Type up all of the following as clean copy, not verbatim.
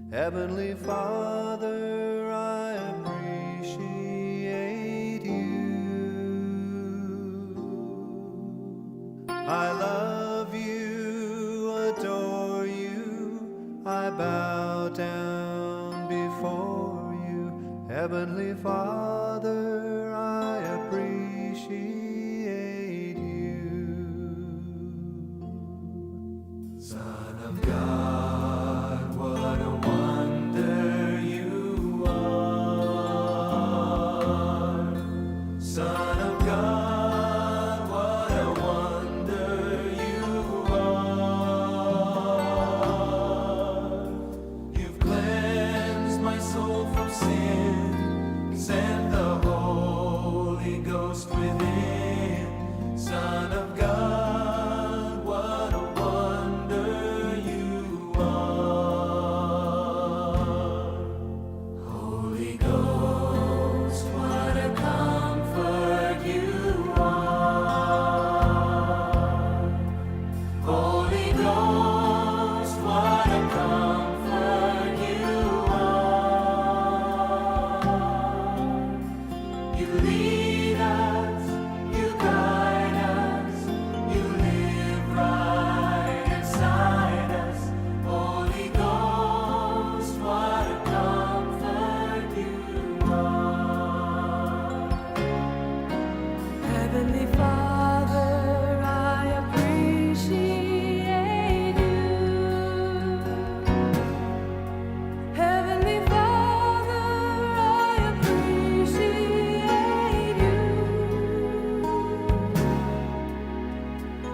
Heavenly Father, I appreciate you. I love you, adore you, I bow down before you. Heavenly Father, I appreciate you. Son of God, what a wonder you are. Son of God, what a wonder you are. You've cleansed my soul from sin, sent the Holy Ghost within. Son of God, what a wonder you are. Holy Ghost, what a comfort you are. Holy Ghost, what a comfort you are. You lead us, you guide us, you live right inside us. Holy Ghost, what a comfort you are. Heavenly Father, I appreciate you. Heavenly Father, I appreciate you.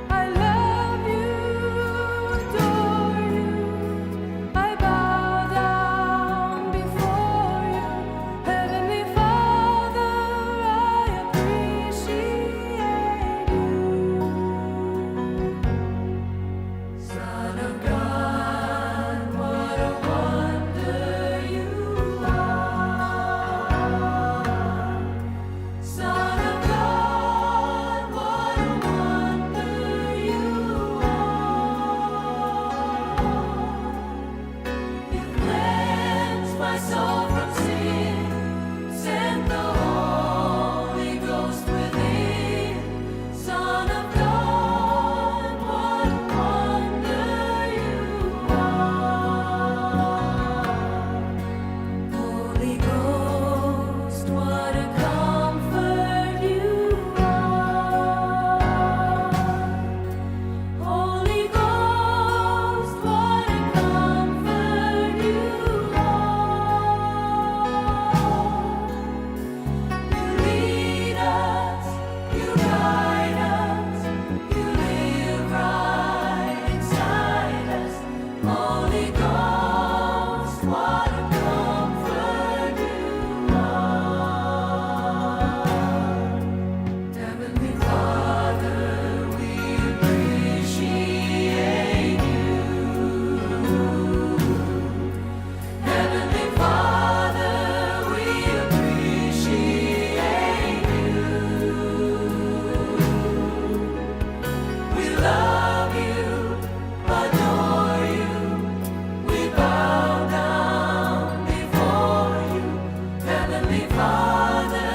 I love you, adore you. I bow down before you. Heavenly Father, I appreciate you. Son of God, what a wonder you are. Son of God, what a wonder you are. You cleansed my soul from sin, sent the Holy Ghost within. Son of God, what a wonder you are. Holy Ghost, what a comfort you are. Holy Ghost, what a comfort you are. You lead us, you guide us, you live right inside us. Holy Ghost, what a comfort you are. Heavenly Father, we appreciate you. Heavenly Father, we appreciate you. We love you, adore you. We bow down before you. Heavenly Father,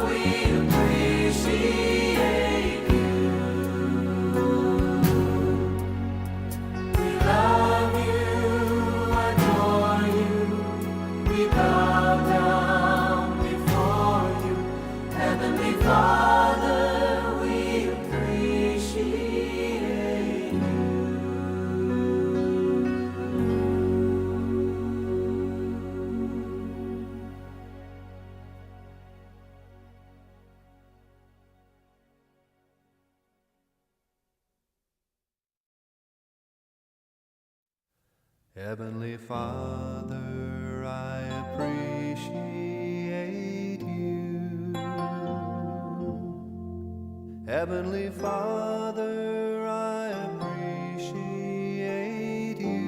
we appreciate you. We love you, adore you. We bow down before you. Heavenly Father, we appreciate you. Heavenly Father, I appreciate you. Heavenly Father, I appreciate you.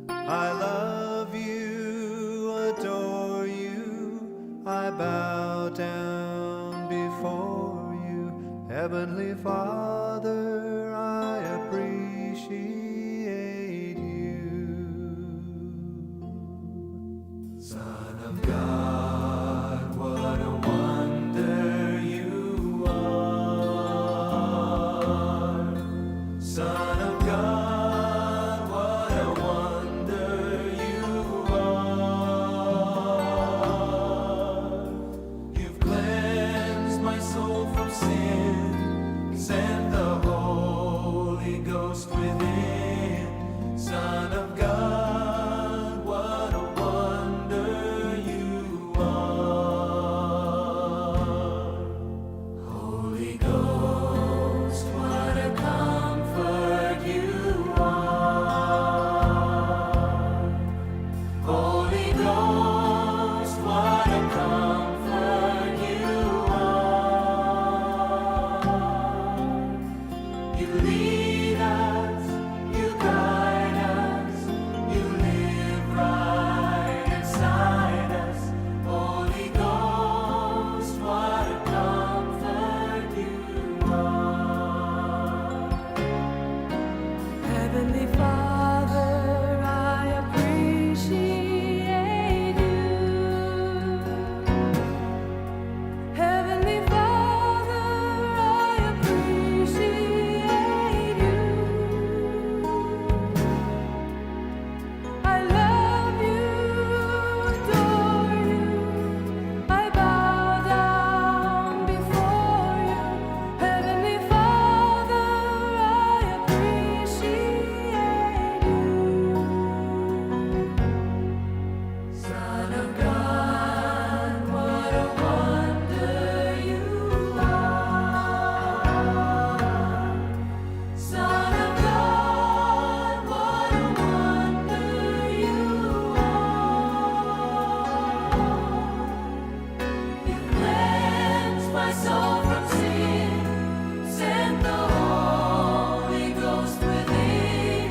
I love you, adore you, I bow down before you. Heavenly Father, I appreciate Son of God, what a wonder you are. You've cleansed my soul from sin, sent the Holy Ghost within. Son of God, what a wonder you are. Holy Ghost, what a comfort you are. Holy Ghost, what a comfort you are. You lead us, you guide us, you live right inside us. Holy Ghost, what a comfort you are. Heavenly Father, I appreciate you. Heavenly Father, I appreciate you. I love you, adore you. I bow down before you. Heavenly Father, I appreciate you. Son of God, what a wonder you are. Son of God, what a wonder you are. You cleansed my soul from sin, sent the Holy Ghost within.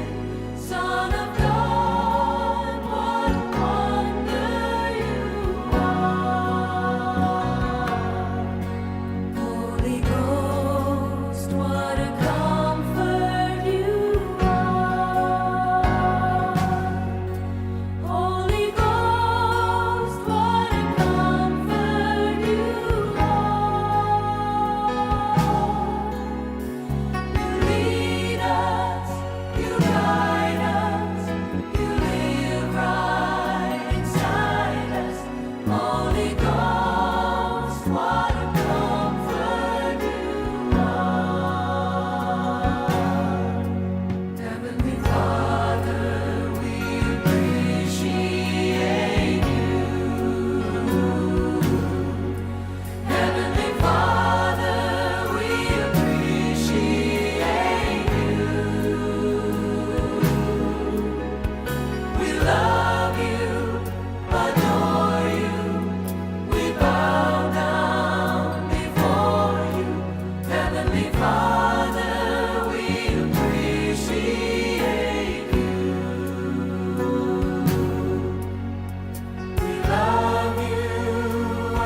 Son of God, what a wonder you are. Holy Ghost, what a comfort you are. Holy Ghost, what a comfort you are. You lead us, you guide us, you live right inside us. Holy Ghost, what a comfort you are. Heavenly Father, we appreciate you. Heavenly Father, we appreciate you. We love you, adore you. We bow down before you. Heavenly Father, we appreciate you. We love you,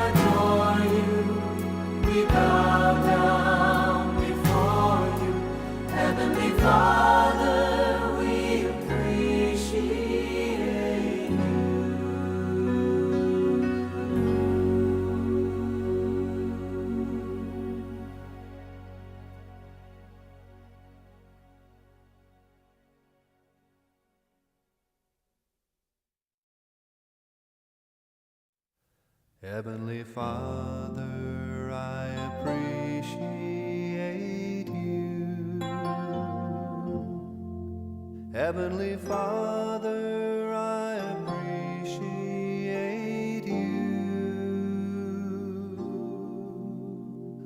adore you. We bow down before you. Heavenly Father, we appreciate you. Heavenly Father, I appreciate you. Heavenly Father, I appreciate you.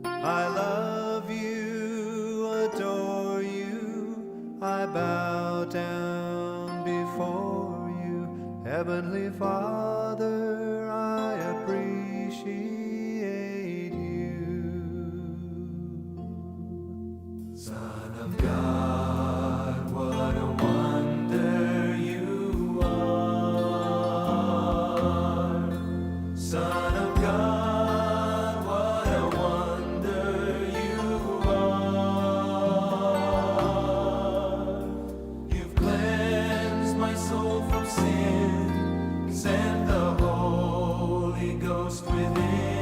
I love you, adore you, I bow down before you. Heavenly Father, I appreciate you. Son of God, what a wonder you are. Son of God, what a wonder you are. You've cleansed my soul from sin, sent the Holy Ghost within.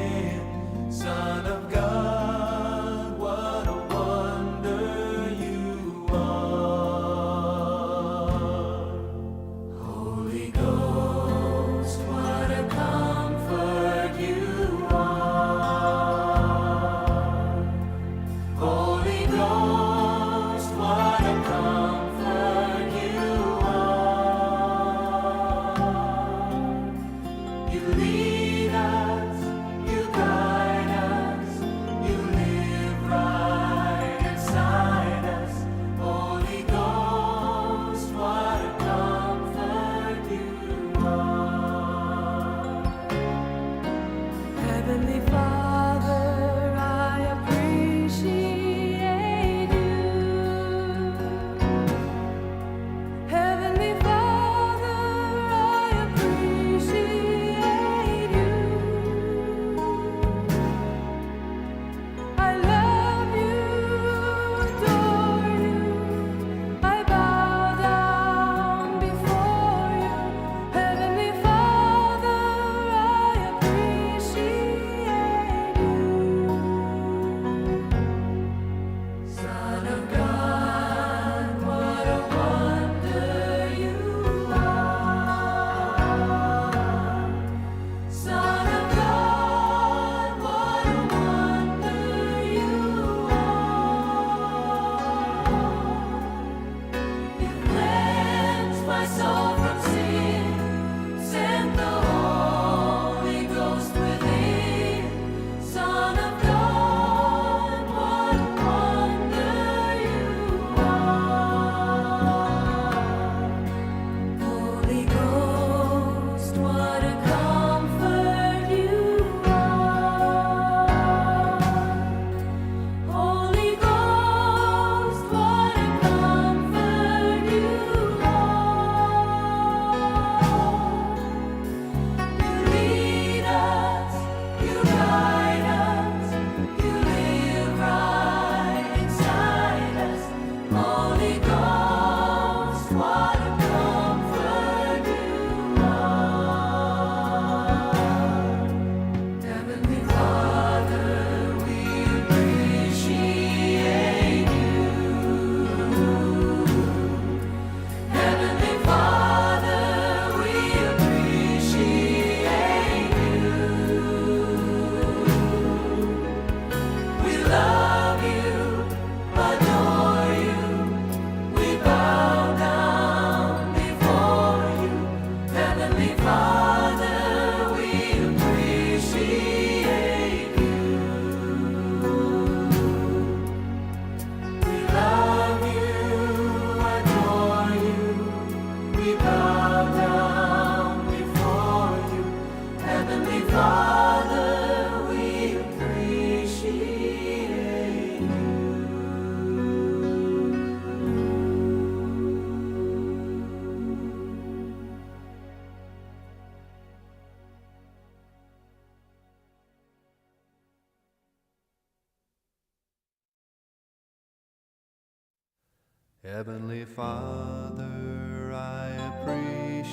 Heavenly Father, I appreciate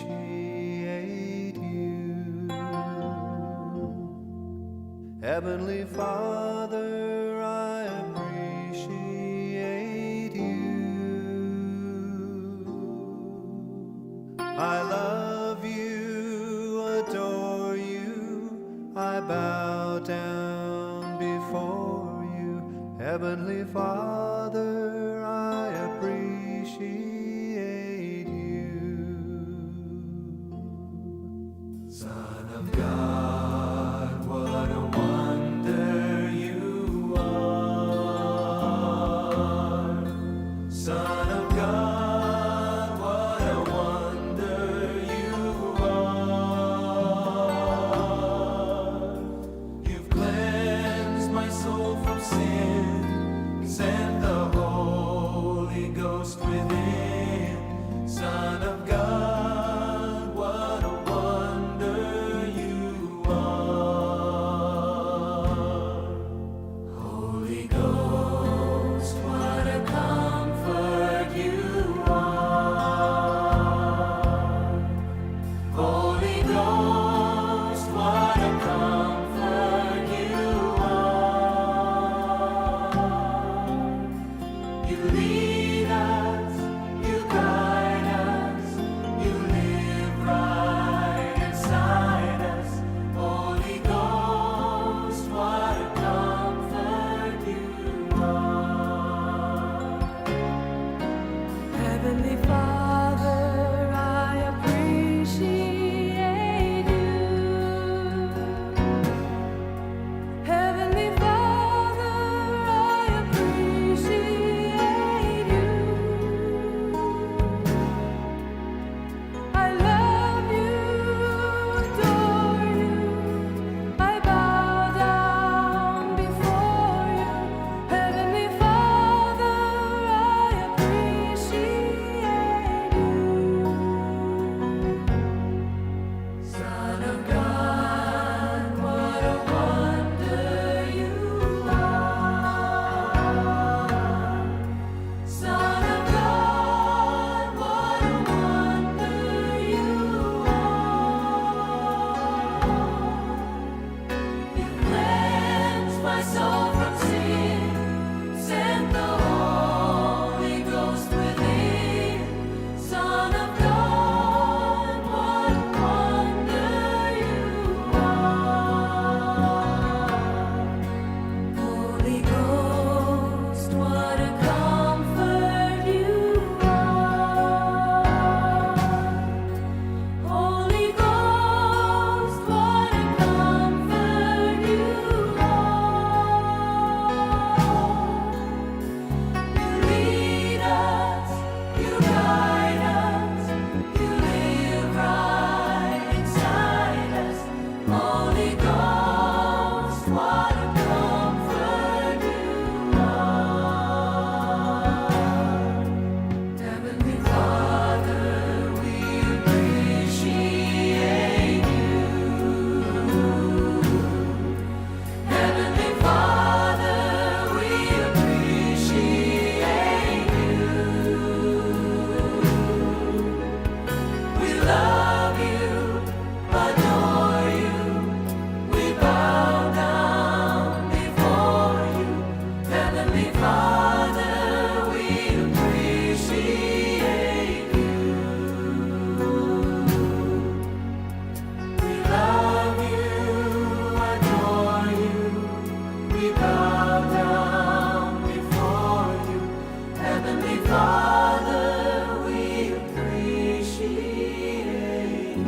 you. Heavenly Father, I appreciate you. I love you, adore you, I bow down before you. Heavenly Father, I appreciate you. Son of God, what a wonder you are. Son of God, what a wonder you are. You've cleansed my soul from sin, sent the Holy Ghost within. Son of God, what a wonder you are. Holy Ghost, what a comfort you are. Holy Ghost, what a comfort you are. You lead us, you guide us, you live right inside us. Holy Ghost, what a comfort you are. Heavenly Father, I appreciate you. Heavenly Father, I appreciate you. I love you, adore you. I bow down before you. Heavenly Father, I appreciate you. Son of God, what a wonder you are. Son of God, what a wonder you are. You cleansed my soul from sin, sent the Holy Ghost within. Son of God, what a wonder you are. Holy Ghost, what a comfort you are. Holy Ghost, what a comfort you are. You lead us, you guide us, you live right inside us. Holy Ghost, what a comfort you are. Heavenly Father, we appreciate you. Heavenly Father, we appreciate you. We love you, adore you. We bow down before you. Heavenly Father, we appreciate you. We love you, adore you. We bow down before you. Heavenly Father, we appreciate you.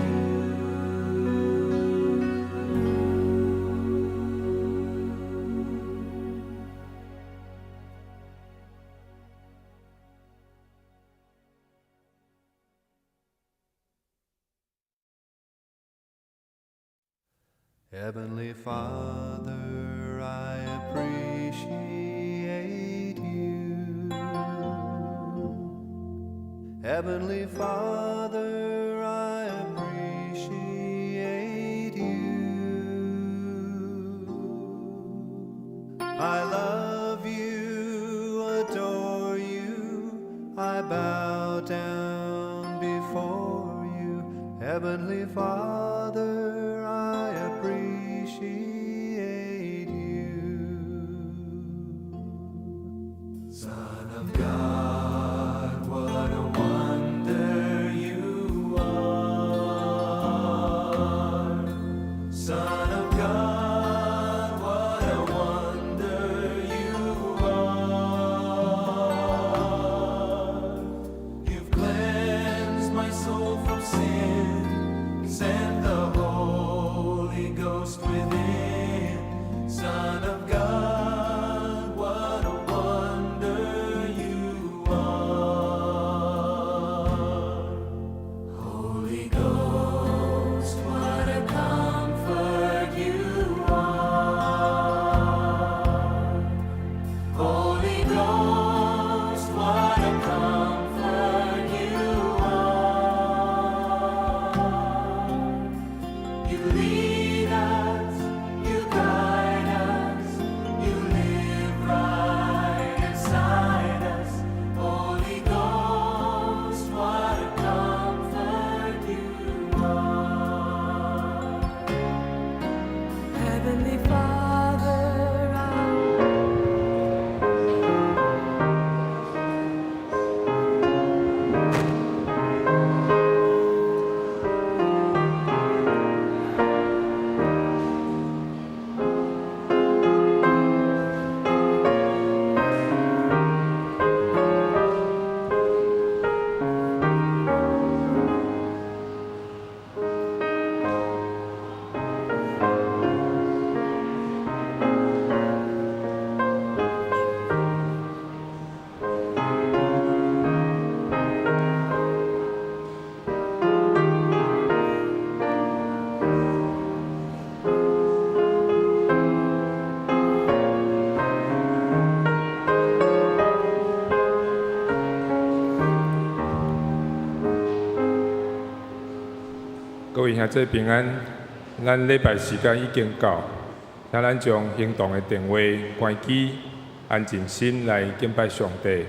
Heavenly Father, I appreciate you. Heavenly Father, I appreciate you. I love you, adore you, I Heavenly Father, I appreciate you. Son of God, what a wonder you are. Son of God, what a wonder you are. You've cleansed my soul from sin, sent the Holy Ghost within. Son of God, what a wonder you are. Holy Ghost, what a comfort you are. Holy Ghost, what a comfort you are. You lead us, you guide us, you live right inside us. Holy Ghost, what a comfort you are. Heavenly Father, I 各位兄弟平安，咱禮拜時間已經到，請咱將行動的電話關機，安靜心來敬拜上帝。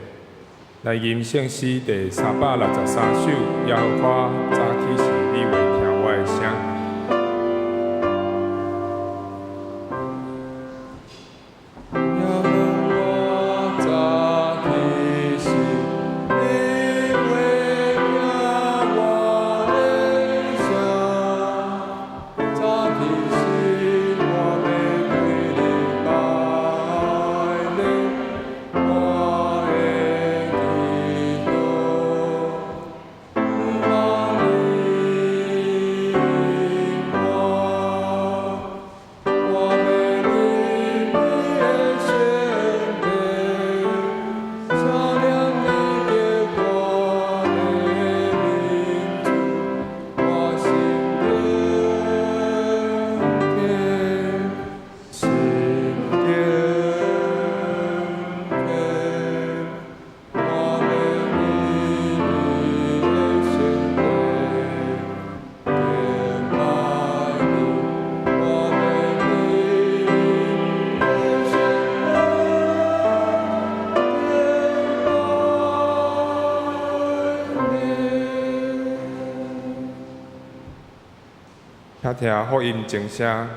來吟聖詩第363首，耶和華早起時，你會聽我的聲。耶和華早起時，你會聽我的聲。早起時，我欲對你拜禮，我的祈禱。毋通離我，我欲入你的聖殿，聲念你得大的名字，我心敬虔，心敬虔，我欲入你的聖殿，敬拜你，我欲入你的聖殿，敬拜你。請聽福音靜聲。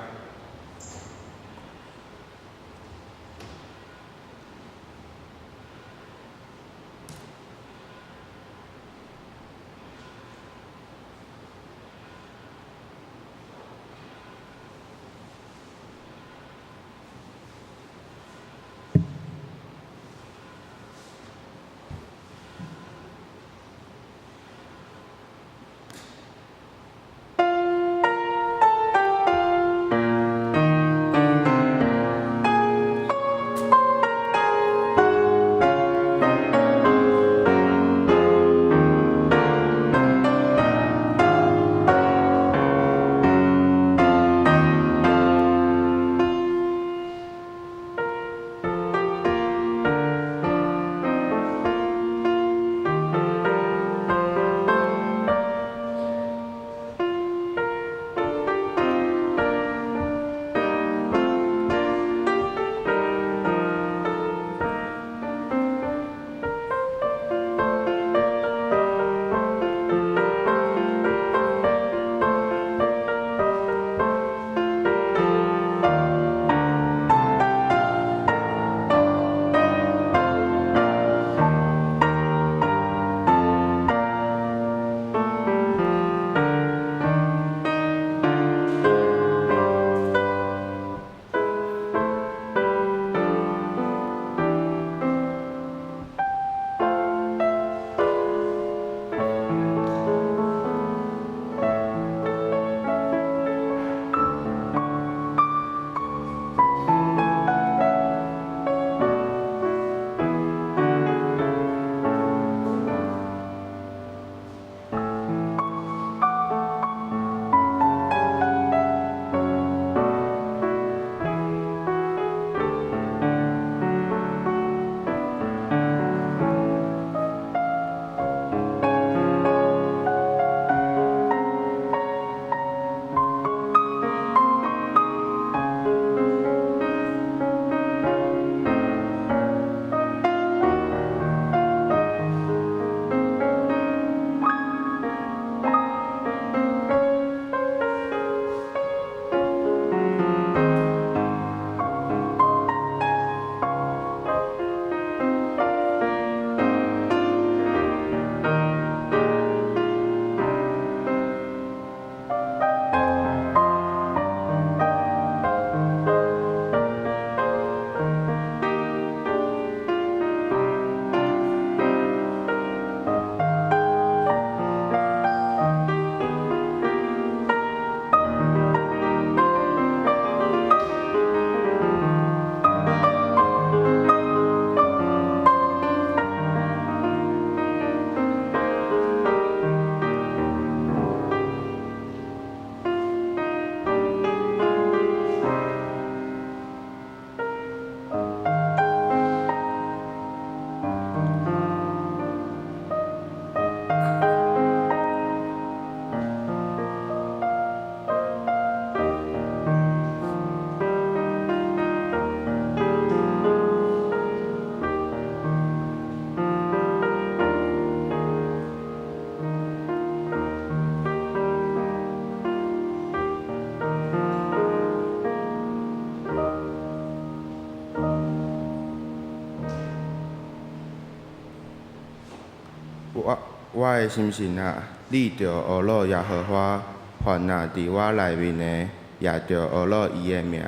我的心神啊，你著呵咾耶和華，凡若佇我內面的，也著呵咾伊的名。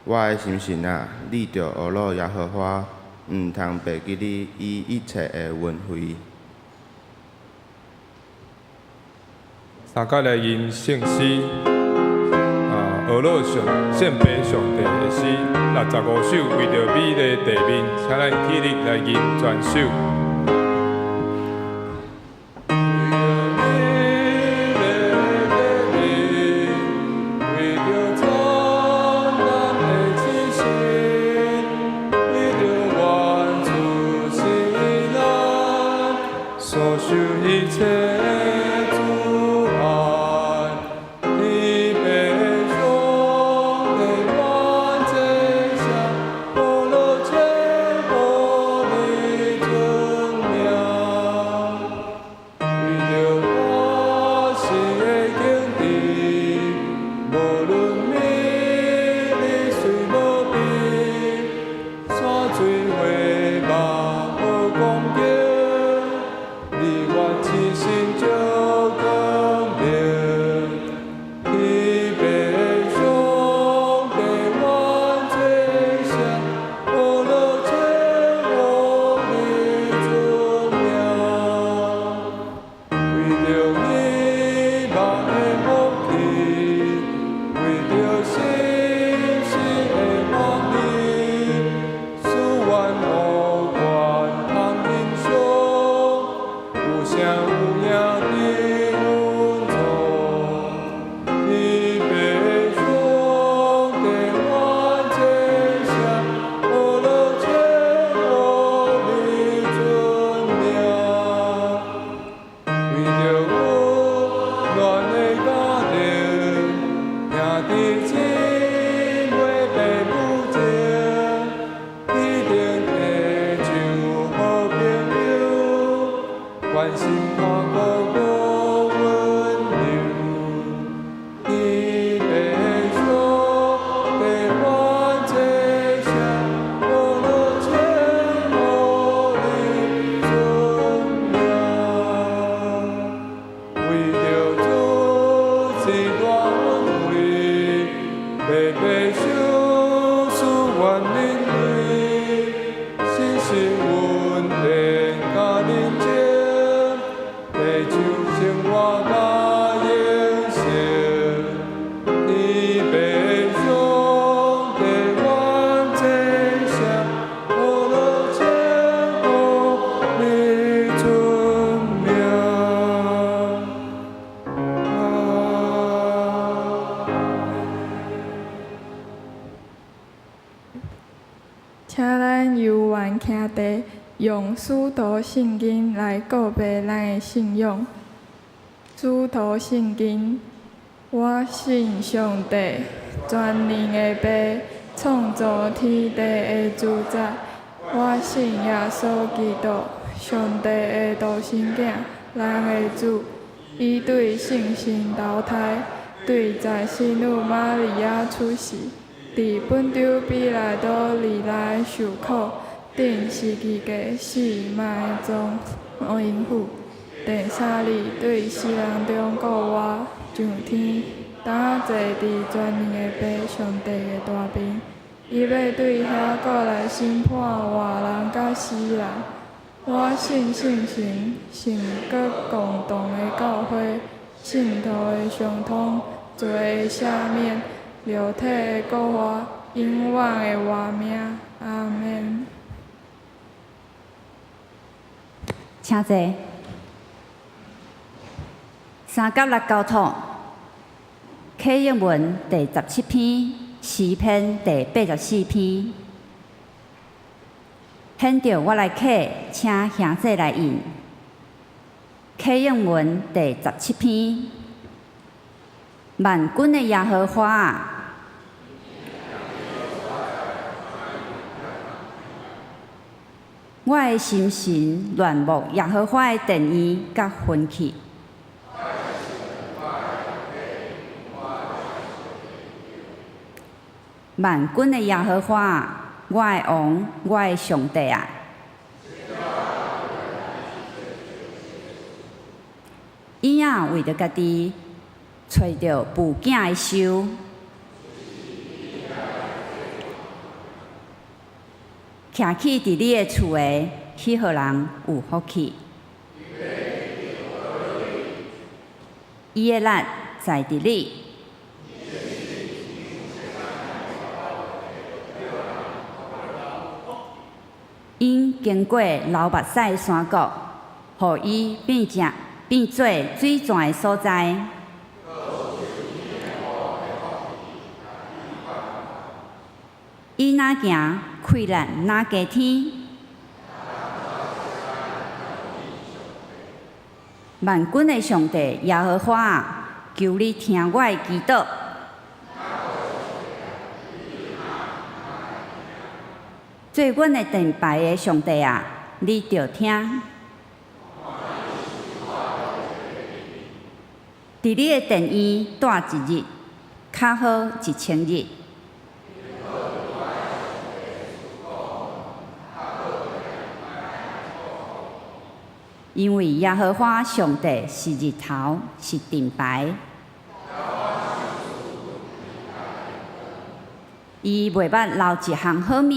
我的心神啊，你著呵咾耶和華，毋通袂記得伊一切的恩惠。三甲來吟聖詩，啊，呵咾上聖父上帝的詩，65首，為著美麗地面，請咱起立來吟全首。請咱猶原徛佇，用使徒信經來告白咱的信仰。使徒信經，我信上帝，全能的父，創造天地的主宰。我信耶穌基督，上帝的獨生囝，咱的主。伊對聖神投胎，對在聖女瑪利亞出世。佇本丟彼拉多佇內受苦，釘十字架死埋葬陰府，第三日對死人中復活上天，當坐佇全能的父上帝的大爿。伊欲對遐閣來審判活人佮死人。我信聖神，聖閣共同的教會，聖徒的相通，罪的赦免，肉體的復活，永遠的活命。阿們。請坐。三甲六交托，啟應文第17篇，詩篇第84篇。現著我來啟，請兄弟來應。啟應文第17篇，萬軍的耶和華啊！我的心神戀慕耶和華的殿院佮魂器。萬軍的耶和華啊，我的王，我的上帝啊！伊仔為著家己揣著哺囝的岫，徛起佇你的厝的，彼號人有福氣。伊的力在佇你。𪜶經過流目屎的山谷，予伊變成變做水泉的所在。伊若行，氣力若加添。萬軍的上帝耶和華啊，求你聽我的祈禱。做阮的盾牌的上帝啊，你著聽。佇你的殿院蹛一日，較好一千日。因為耶和華上帝是日頭，是盾牌。伊袂捌留一項好物。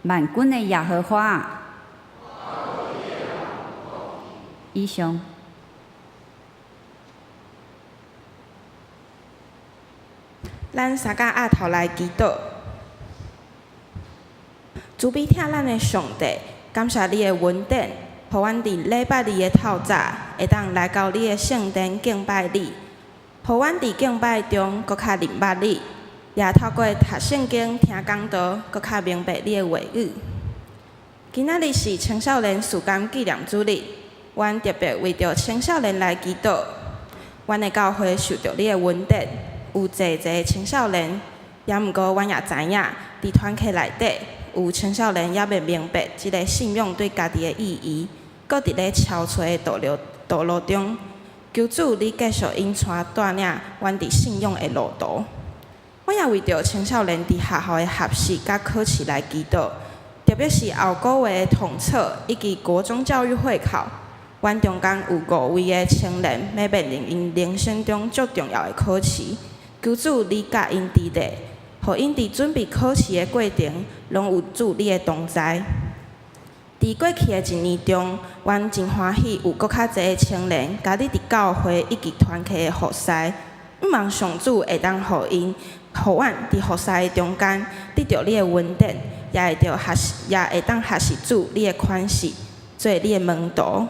萬軍的耶和華。以上。咱三甲阿頭來祈禱。慈悲疼咱的上帝，感謝你的恩典，予阮佇禮拜日的透早會當來到你的聖殿敬拜你，予阮佇敬拜中閣較認捌你，也透過讀聖經、聽講道，閣較明白你的話語。今仔日是青少年事工紀念主日，阮特別為著青少年來祈禱。阮的教會受著你的恩典，有濟濟青少年，也毋過阮也知影，佇團契內底，有青少年猶未明白這个信仰對家己的意義，閣佇咧撨揣的道路中，求主你繼續引帶帶領阮佇信仰的路途。阮也為著青少年佇學校的學習佮考試來祈禱，特別是後個月的統測以及國中教育會考，阮中間有五位的青年欲面臨𪜶人生中足重要的考試，求主你佮𪜶佇咧。予𪜶佇準備考試的過程，攏有主你的同在。佇過去的一年中，阮真歡喜有閣較濟的青年加入佇教會以及團契的服事。向望上主會當予𪜶，予阮佇服事的中間得著你的恩典，也會當學習主你的款式，做你的門徒。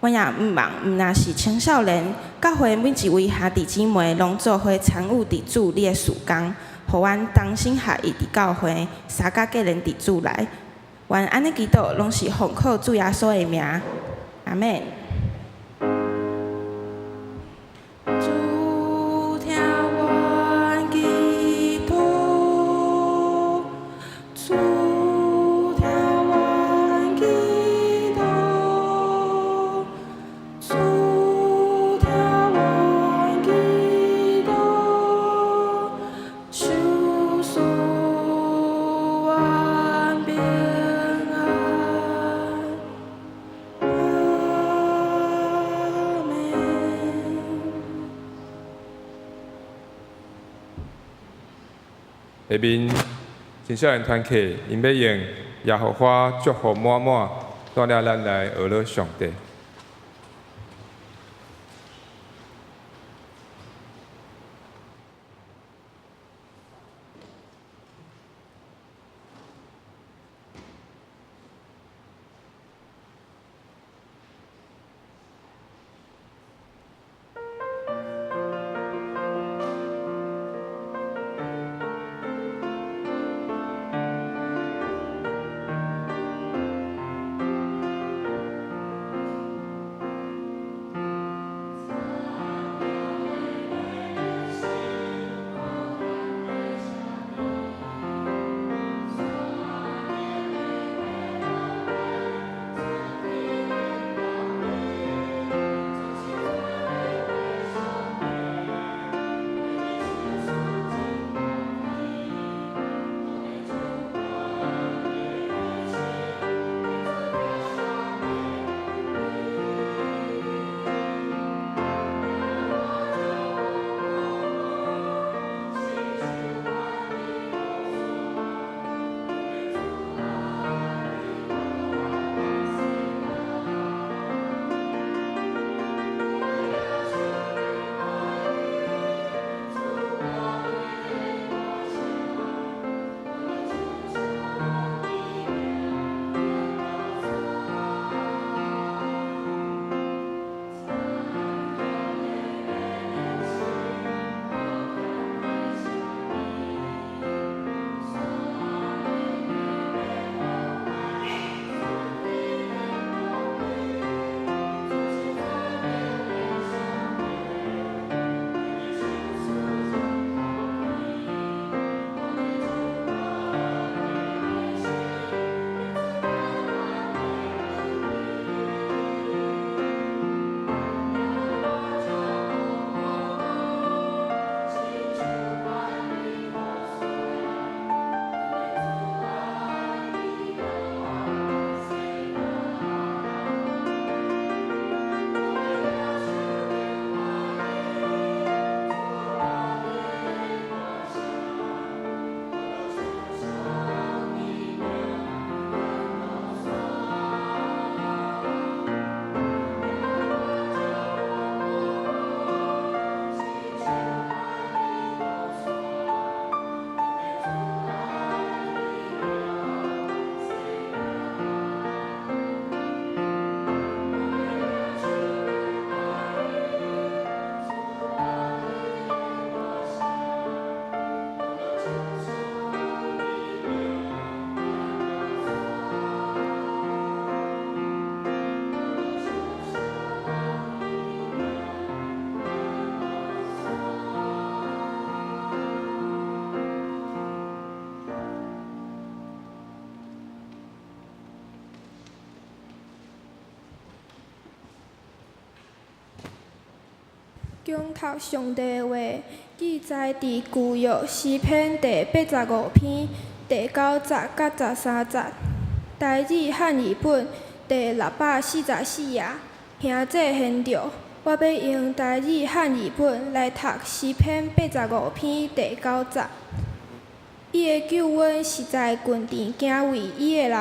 阮也向望，毋但是青少年，教會每一位兄弟姊妹攏做伙參與佇主你的事工。予阮同心合意佇教會，相佮結連佇主內。阮按呢祈禱，攏是奉靠主耶穌的名。阿們。主聽阮祈禱，主聽阮祈禱，主聽阮祈禱，求賜阮平安。阿們。下面青少年團契，𪜶欲用耶和華祝福滿滿，帶領咱來學樂上帝。恭讀上帝的話，記載佇舊約詩篇第85篇第9節佮13節，台語漢譯本第644頁。兄弟現著，我欲用台語漢譯本來讀詩篇八十五篇第九節。伊的救恩實在近佇敬畏伊的人，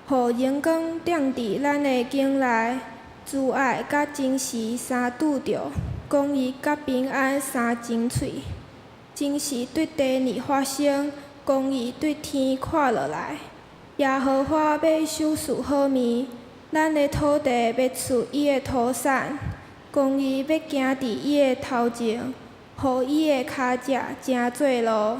予榮光踮佇咱的境內，慈愛佮真實相拄著，公義佮平安相爭喙。真實對地爾發生，公義對天看落來。耶和華欲賞賜好物，咱的土地欲賜伊的土產。公義欲行佇伊的頭前，予伊的跤跡成做路。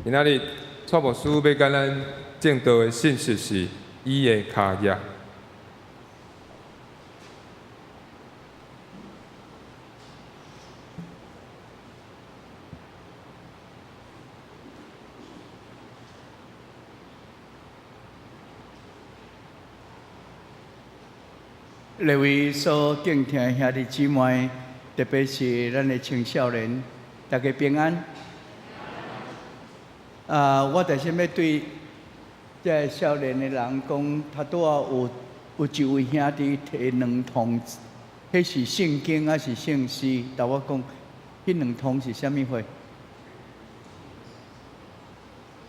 今仔日蔡牧師欲共咱證道的信息是伊的跤跡。列位所敬聽的兄弟姊妹，特別是咱的青少年，大家平安。啊，我特先欲對這个少年的人講，頭拄仔有一位兄弟提兩通，彼是聖經抑是聖詩？同我講，彼兩通是啥物貨？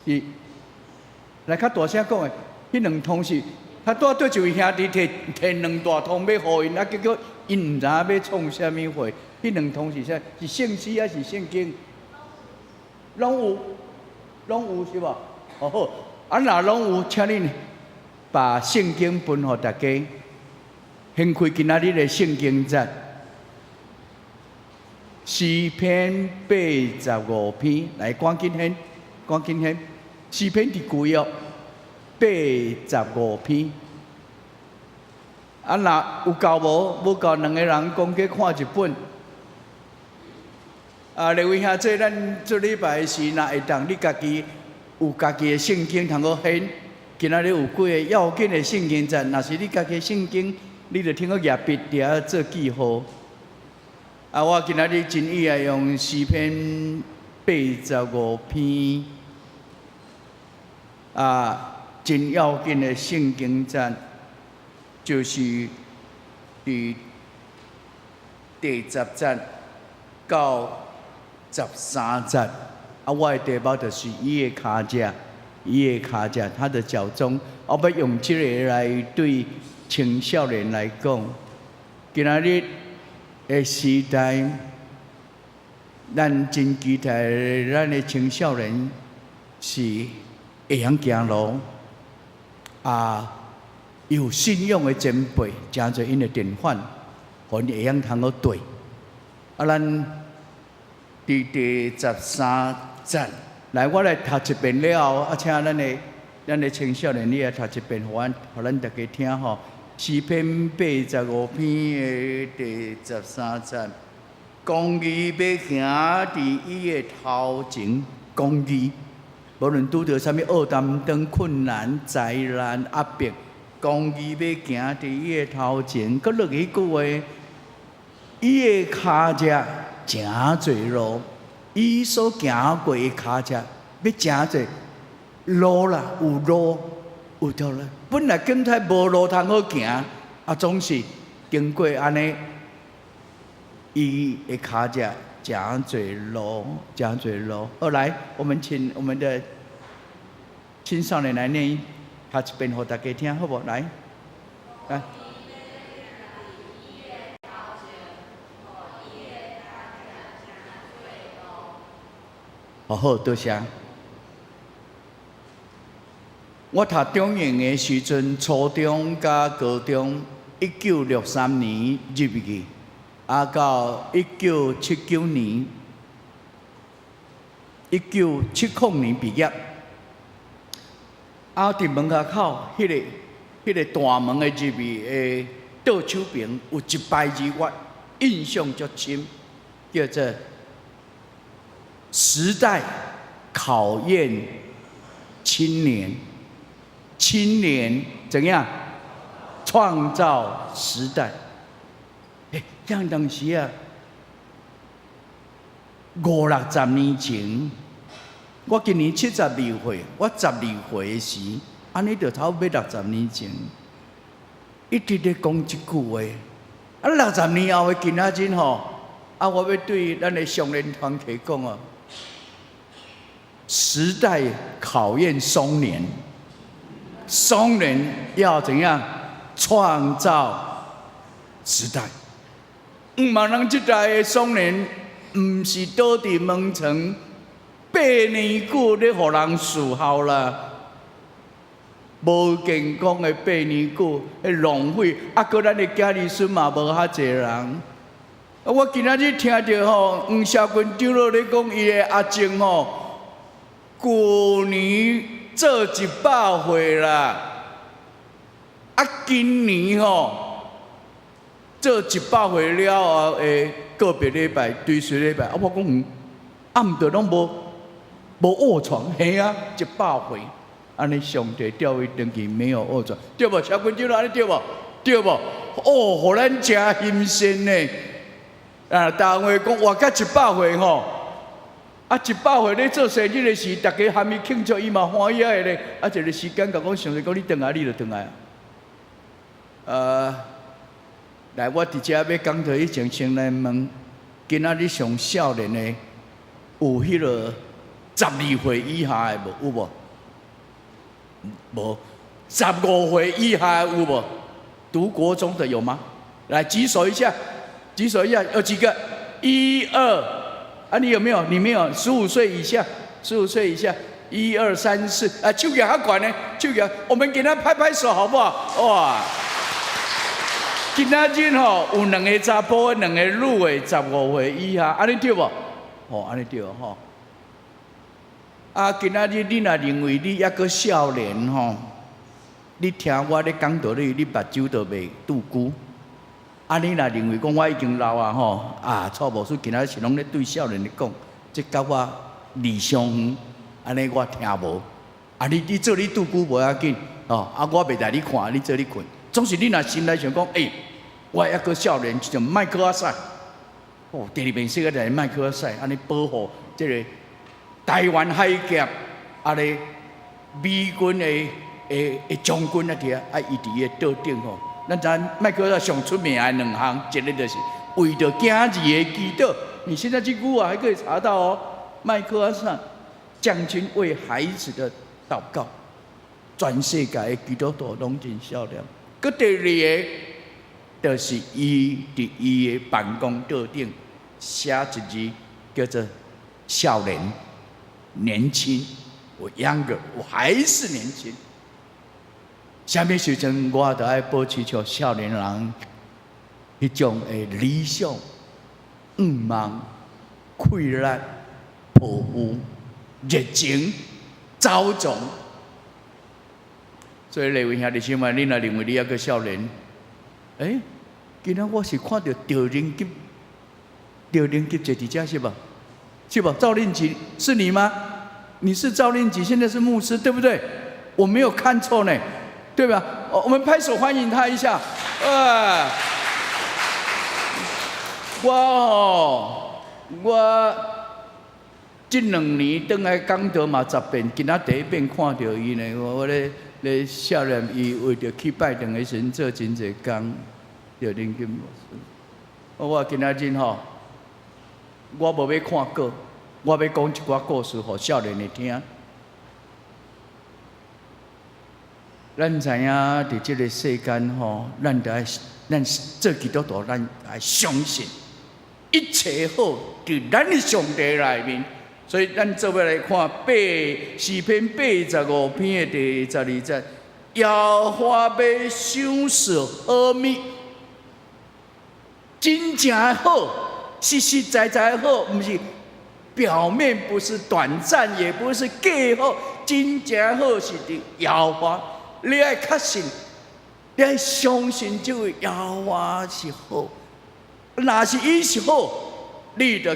是，來較大聲講的，彼兩通是，頭拄仔對一位兄弟提提兩大通欲予𪜶，啊，結果𪜶毋知影欲創啥物貨。彼兩通是啥？是聖詩抑是聖經？攏有。攏有是無？哦好，啊若攏有，請恁把聖經分予大家。掀開今仔日的聖經節，詩篇八十五篇，來趕緊掀，趕緊掀。詩篇佇舊約八十五篇。啊若有夠無？無夠兩個人講去看一本。啊，列位兄弟，咱做禮拜時，若會當你家己有家己的聖經通好掀。今仔日有幾个要緊的聖經節，若是你家己的聖經，你就通好舉筆佇遐做記號。啊，我今仔日真意愛用詩篇八十五篇，啊，真要緊的聖經節，就是佇第十節到13節，啊，我的題目就是伊的跤跡，伊的跤跡，他的腳蹤。我欲用這个來對青少年來講，今仔日的時代，咱真期待咱的青少年是會曉行路，啊，有信仰的前輩，誠濟𪜶的典範，予𪜶會曉通好綴。啊，咱佇第十三節，來，我來讀一遍了後，啊，請咱的青少年你來讀一遍，予咱大家聽吼。詩篇八十五篇的第十三節，公義欲行佇伊的頭前，公義，無論拄著啥物惡擔當、困難、災難、壓迫，公義欲行佇伊的頭前。閣落去一句話，伊的跤跡誠濟路，伊所行過的跤跡欲誠濟，路啦，有路有條路。本來感覺無路通好行，啊，總是經過按呢，伊的跤跡誠濟路，誠濟路。後來，我們請我們的青少年來念讀一遍，予大家聽，好無？來，來。好，多謝。我讀中營的時陣，初中佮高中，1963年入去，啊，到1979年，1970年畢業。啊，佇門口彼個大門的入去的倒手邊有一排字，我印象足深，叫做“時代考驗青年，青年怎樣創造時代”。欸，這當時啊，五六十年前，我今年72歲，我12歲的時，按呢就差不多六十年前，一直咧講這句話。啊，六十年後的今仔日吼，啊，我欲對咱的少年團體講哦，時代考驗松年，松年要怎樣創造時代？毋茫咱這代的松年，毋是倒佇門床8年久咧，予人伺候啦，無健康的八年久，彼浪費，啊，閣咱的子兒孫嘛無較濟人。我今仔日聽著吼，黃少君長老咧講，伊的阿靜吼，舊年做100歲啦，啊，今年吼做100歲了後的告別禮拜、追思禮拜，啊，我講啊，毋著攏無臥床，嘿啊，100歲，按呢上帝調伊轉去沒有臥床，對無？小君長老按呢對無？對無？哦，予咱誠欣羨呢。啊，逐話講活到100歲吼，啊，100歲咧做生日的時，逐家含伊慶祝，伊嘛歡喜的咧。啊，一個時間共講，上帝講你轉來，你就轉來。來，我佇遮欲講道以前，先來問，今仔日上少年的有彼個12歲以下的無？有無？無。15歲以下的有無？讀國中的有嗎？來舉手一下，舉手一下，有幾個？一二，啊，你有沒有？你沒有？15歲以下，十五歲以下，一二三四，啊，手舉較懸呢，手舉，我們給他拍拍手好不好？哇！今仔日吼有兩个查埔，兩个女的，十五歲以下，按呢對無？哦，按呢對吼。啊，今仔日你若認為你猶閣少年吼，你聽我咧講道理，你目睭都袂拄久。啊，你若認為講我已經老啊吼，啊，蔡牧師今仔日是攏咧對少年咧講，這佮我離傷遠，按呢我聽無。啊，你做你拄久無要緊，哦，啊，我袂帶你看，你做你睏。總是你若心內想講，欸，我猶閣少年，就像麥克阿瑟，哦，第二遍世界大戰麥克阿瑟，按呢保護這個台灣海峽，啊咧美軍的將軍啊佇遐，啊伊佇伊的桌頂吼，咱知麥克阿瑟上出名的兩項，一个就是為著囝兒的祈禱。你現在去 Google 還可以查到哦，麥克阿瑟將軍為孩子的禱告，全世界的基督徒攏真少年。閣第二个，就是伊佇伊的辦公桌頂寫一字，叫做少年、年輕。我 younger，我還是年輕。啥物時陣我都愛保持著少年人彼種的理想、願望、氣力、抱負、熱情、走創。所以，各位兄弟姊妹，你若認為你猶閣少年，欸，今仔我是看著趙仁吉，趙仁吉坐佇遮是無？是無？趙令吉是你嗎？你是趙令吉，現在是牧師，對不對？我沒有看錯呢，對吧？我們拍手歡迎他一下。啊！我吼，我這2年轉來講道嘛10遍，今仔第一遍看著伊呢，我咧咧少年，伊為著去拜堂的時陣做真濟工，著林金牧師。我今仔日吼，我無欲看稿，我欲講一寡故事，予少年的聽。咱知影佇這个世間吼，咱著愛咱做基督徒，咱愛相信一切好佇咱的上帝內面。所以咱做伙來看八詩篇85篇的第12節，耶和華欲賞賜好物，真正好，實實在在好，毋是表面，不是短暫，也不是假好，真正好是佇耶和華。你愛確信，你愛相信這位耶和華是好。若是伊是好，你就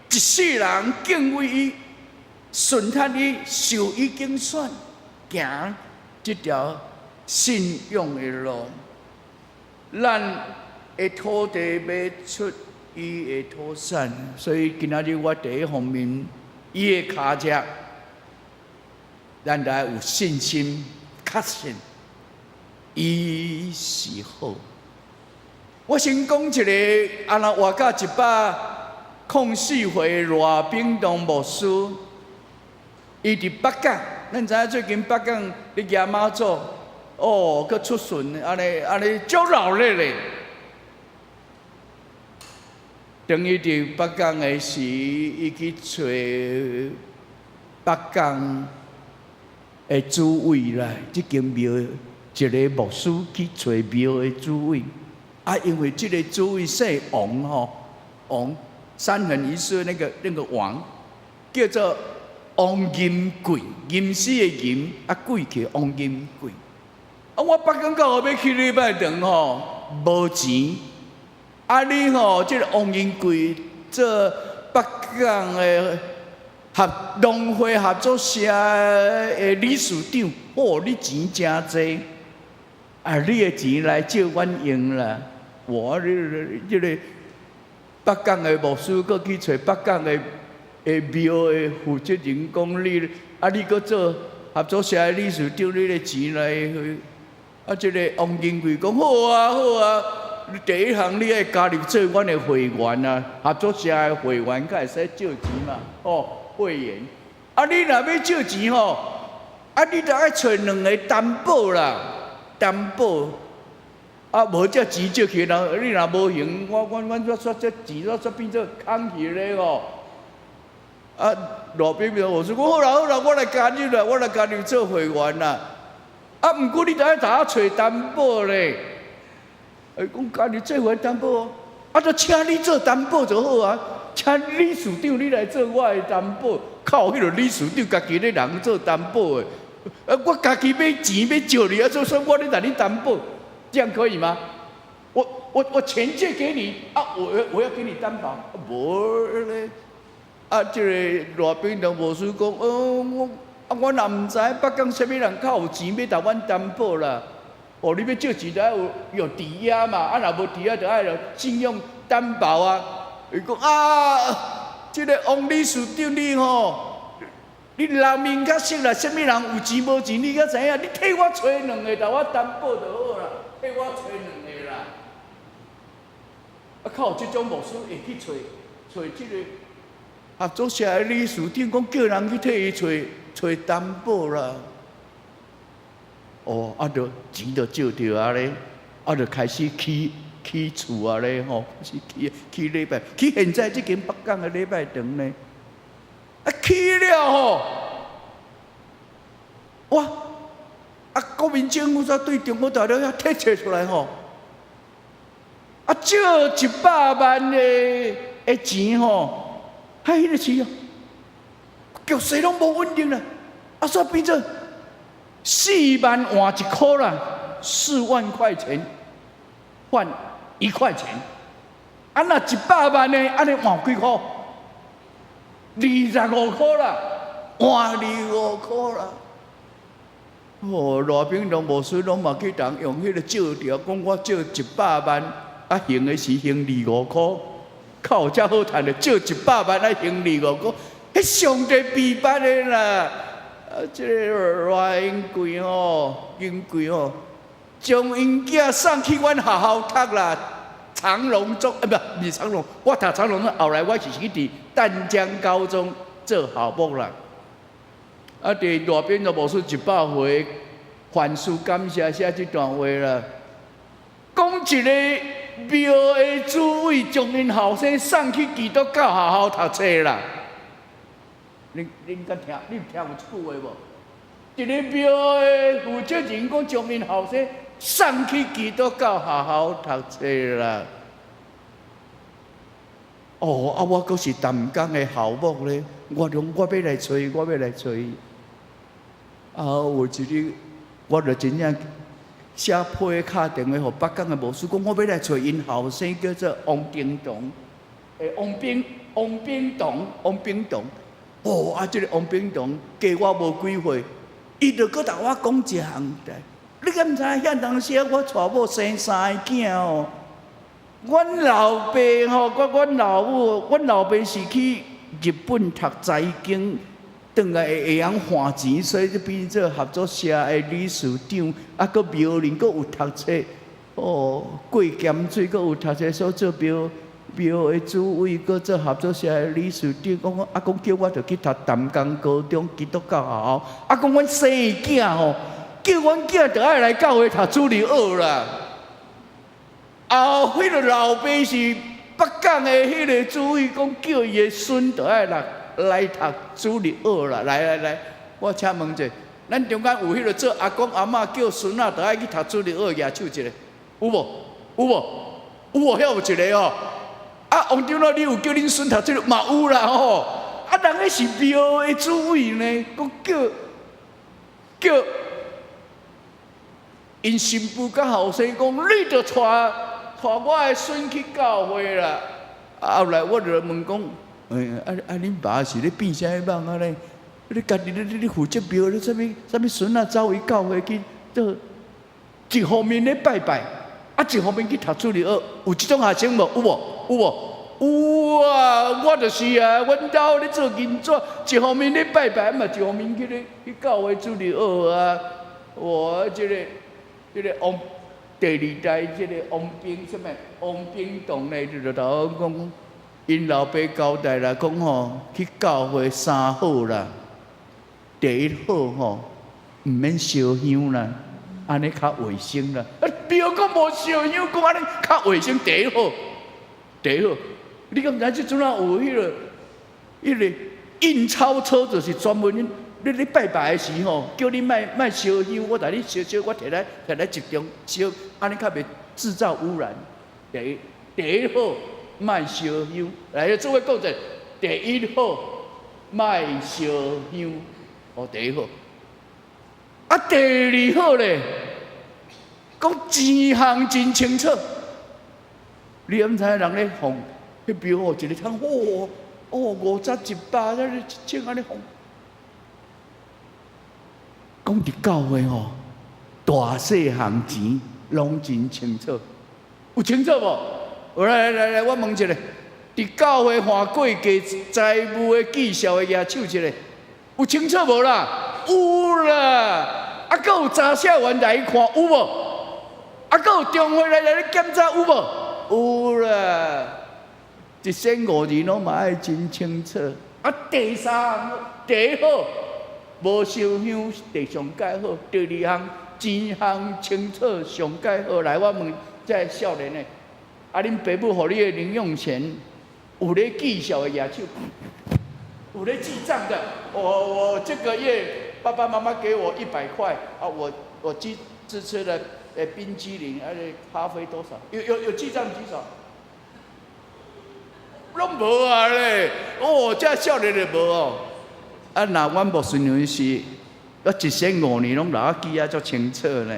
一世人敬畏伊，順服伊，受伊揀選，行這條信仰的路。咱的土地欲出伊的土產，所以今仔日我第一方面，伊的跤跡，咱來有信心，確信伊是好。我先講一个，啊若活到104歲賴炳東牧師，伊佇北港，咱知影最近北港咧蜈媽祖，哦，閣出巡，按呢按呢足鬧熱咧。當伊佇北港的時，伊去揣北港的主委啦，這間廟一个牧師去揣廟的主委，啊，因為這个主委姓王吼，王三橫一豎那個王，叫做王銀貴，吟詩的吟，啊貴去王銀貴。啊，我北港教會欲去禮拜堂吼，無錢。啊，你吼，這个王銀貴做北港的合農會合作社的理事長，哦，你錢誠濟，啊，你的錢來借阮用啦。我你這个北港的牧師，閣去揣北港的的廟的負責人講你，啊，你閣做合作社的理事長，你的錢來，啊，這个王金貴講好啊，好啊。你第一項你愛加入做阮的會員啊，合作社的會員才會使借錢嘛，哦，會員。啊，你若欲借錢吼，啊，你著愛揣兩个擔保啦，擔保。啊，無這錢借去，人你若無還，我阮阮煞這錢煞煞變做空去咧吼。啊，路邊邊我說好啦好啦，我來加入啦，我來加入做會員啦。啊，毋過你著愛共我揣擔保咧。伊講加入做會員擔保哦，啊，就請你做擔保就好啊，請理事長你來做我的擔保，靠，彼个理事長家己咧人做擔保的，啊，我家己欲錢欲借你，啊，做說我咧共你擔保，這樣可以嗎？我錢借給你，啊，我要給你擔保，無咧，啊，這个賴炳良牧師講，哦，我啊，我若毋知北港啥物人較有錢欲共阮擔保啦。哦，你欲借錢就愛有抵押嘛，啊，若無抵押就愛有信用擔保啊。伊講啊，這个王理事長你吼，你人面較熟啦，啥物人有錢無錢你較知影，你替我揣兩个，共我擔保就好啦，替我揣兩个啦。啊，靠，這種牧師會去揣揣這个合作社的理事長，講叫人去替伊揣揣擔保啦。哦，啊，就錢就借著啊咧，啊，就開始起起厝啊咧吼，開始起起禮拜，起現在這間北港的禮拜堂呢，啊，起了吼，哇，啊，國民政府煞對中國大陸遐提揣出來吼，啊，借100萬的的錢吼，喺彼个時哦，局勢攏無穩定啦，啊，煞變做4萬換1箍啦，4萬塊錢換1塊錢，啊，若100萬呢，按呢換幾箍？25箍啦，換25箍啦。哦，賴炳良牧師攏嘛去人用彼个借條，講我借100萬，啊，還的是還25箍，靠，遮好趁的，借一百萬啊，還25箍，彼彼上帝秘密的啦！啊，這个賴英貴吼，英貴吼，將𪜶囝送去阮學校讀啦。長榮中，啊，毋是長榮，我讀長榮中，後來我是去佇淡江高中做校牧啦。啊，佇大邊的牧師100歲，凡事感謝寫這段話啦。講一个廟的主委將𪜶後生送去基督教學校讀冊啦。恁敢聽？你有聽過這句話無？一个廟的負責人講，將𪜶後生送去基督教學校讀冊啦。哦，啊，我閣是淡江的校牧咧，我講我欲來揣，我欲來揣。啊，有一日，我就真正寫批敲電話予北港的牧師講，我欲來揣𪜶後生叫做王丁東，王炳棟，王炳棟。哦，啊，這个王炳棟加我無幾歲，伊就閣共我講一項代。你敢毋知遐當時我娶某生三个囝哦？阮老爸吼，佮阮老母，阮老爸是去日本讀財經，轉來會曉換錢，所以就變做合作社的理事長，啊，閣廟裡閣有讀冊，哦，過鹹水閣有讀冊，所以做廟的主委，閣做合作社的理事長。講啊，講叫我著去讀淡江高中基督教學校，啊，講阮生囝吼，叫阮囝著愛來教會讀主日學啦。啊，彼个老爸是北港的彼个主委，講叫伊的孫著愛來讀主日學啦。來來來，我請問者，咱中間有彼个做阿公阿嬤叫孫仔著愛去讀主日學，舉手一下，有無？有無？有無？遐有一个哦。啊，王長老，你有叫恁孫讀主日？嘛有啦吼。啊，人彼是廟的主委呢，閣叫𪜶新婦佮後生講，你著帶我的孫去教會啦。啊，後來我就問講，啊，恁爸是咧變啥物夢啊咧？你家己咧負責廟，你啥物啥物孫仔走去教會去做，一方面咧拜拜，啊，一方面去讀主日學，有這種學生無？有無？有無？有啊！我就是啊，阮兜咧做銀紙，一方面咧拜拜，嘛一方面去咧去教會主日學啊。我這个王第二代這个王炳啥物王炳棟咧，就頭我講，𪜶老爸交代啦，講吼去教會三好啦。第一好吼，毋免燒香啦，按呢較衛生啦。啊，廟閣無燒香，講按呢較衛生。第一好，第一好。你敢毋知這陣仔有彼个印鈔車，就是專門你拜拜的時吼，叫你莫燒香，我共你燒燒，我提來集中燒，按呢較袂製造污染。第一好，莫燒香。來，做伙講者，第一好，莫燒香。哦，第一好。啊，第二好咧，講錢項真清楚。你敢知人咧放彼廟哦，一个窗，哦哦，50、100，這一千按呢放。講佇教會吼，大細項錢攏真清楚，有清楚無？來來來，我問一下，佇教會看會計財務的績效的舉手一下，有清楚無啦？有啦！啊，閣有查冊員來看有無？啊，閣有中會來檢查有無？有啦！一仙五二攏嘛愛真清楚。啊，第三項，第一好，無燒香，第上蓋好。第二項，錢項清楚，上蓋好。來，我問這个少年的，啊，恁爸母予你的零用錢，有咧記數的舉手，有咧記帳的。我這個月爸爸媽媽給我100塊，啊，我支出了冰激凌，啊，咖啡多少？有記帳舉手。攏無啊咧！哦，這少年的無哦。啊，若阮牧師娘是，我一生五年攏留我記啊足清楚呢。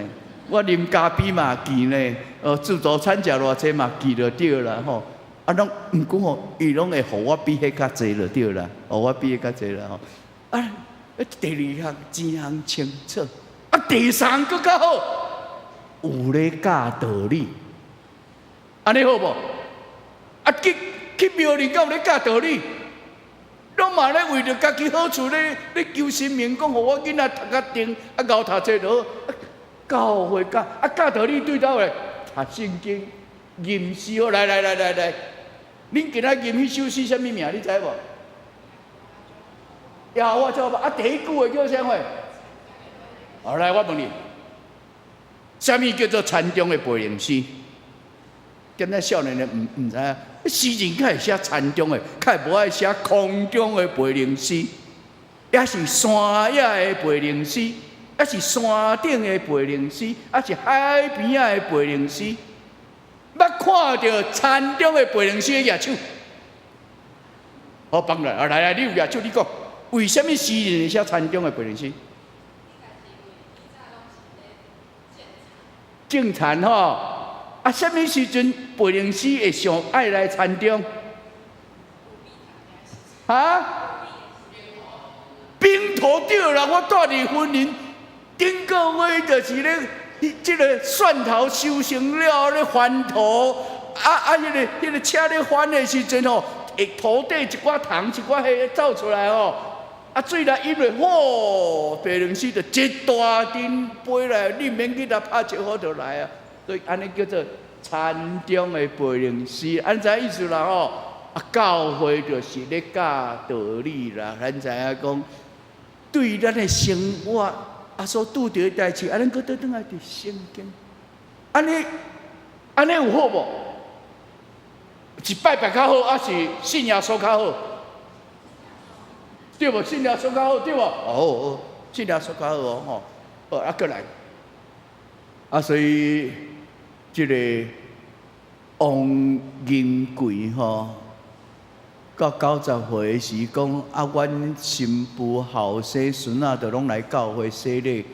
我啉咖啡嘛記呢，哦，自助餐食偌濟嘛記就對啦吼。啊，攏毋過吼，伊攏會予我比彼較濟就對啦，予我比彼較濟啦吼。啊，第二項錢項清楚，啊，第三項閣較好，有咧教道理，按呢好無？啊，去廟裡敢有咧教道理？攏嘛嘛咧為著家己好處咧，咧求神明講，予我囡仔讀較定，啊𠢕讀冊就好。教會教啊教導你對佗位讀聖經、吟詩好，來來來來來，恁今仔吟彼首詩啥物名？你知無？耶和華做啊，第一句話叫啥貨？好來，我問你，啥物叫做田中的培靈詩？今仔少年的毋知影，詩人較會寫田中的，較會無愛寫空中的培靈詩，抑是山野的培靈詩，抑是山頂的培靈詩，抑是海邊仔的培靈詩。捌看著田中的培靈詩的舉手，好幫來啊！來來，你有舉手，你講，為啥物詩人會寫田中的培靈詩？種田吼。啊，啥物時陣培靈師會想愛來田中？啊？冰土對啦，我住佇雲林，頂個月就是咧，這個蒜頭收成了咧翻土，啊啊，彼個車咧翻的時陣吼，會土底一寡蟲一寡彼走出來吼，啊水來淹落，吼，培靈師就一大陣飛來，你免去共拍招呼就來啊。所以按呢叫做田中的培靈詩，按知意思啦吼。啊，教會就是咧教道理啦，咱知影講，對咱的生活啊所拄著的代誌，啊，咱閣倒轉來佇聖經，按呢按呢有好無？是拜拜較好，抑是信耶穌較好？對無？信耶穌較好，對無？哦，好，信耶穌較好哦，吼。好，啊，閣來，啊，所以。這個王銀貴吼，到90歲時講啊，阮新婦後生孫仔都攏來教會洗禮，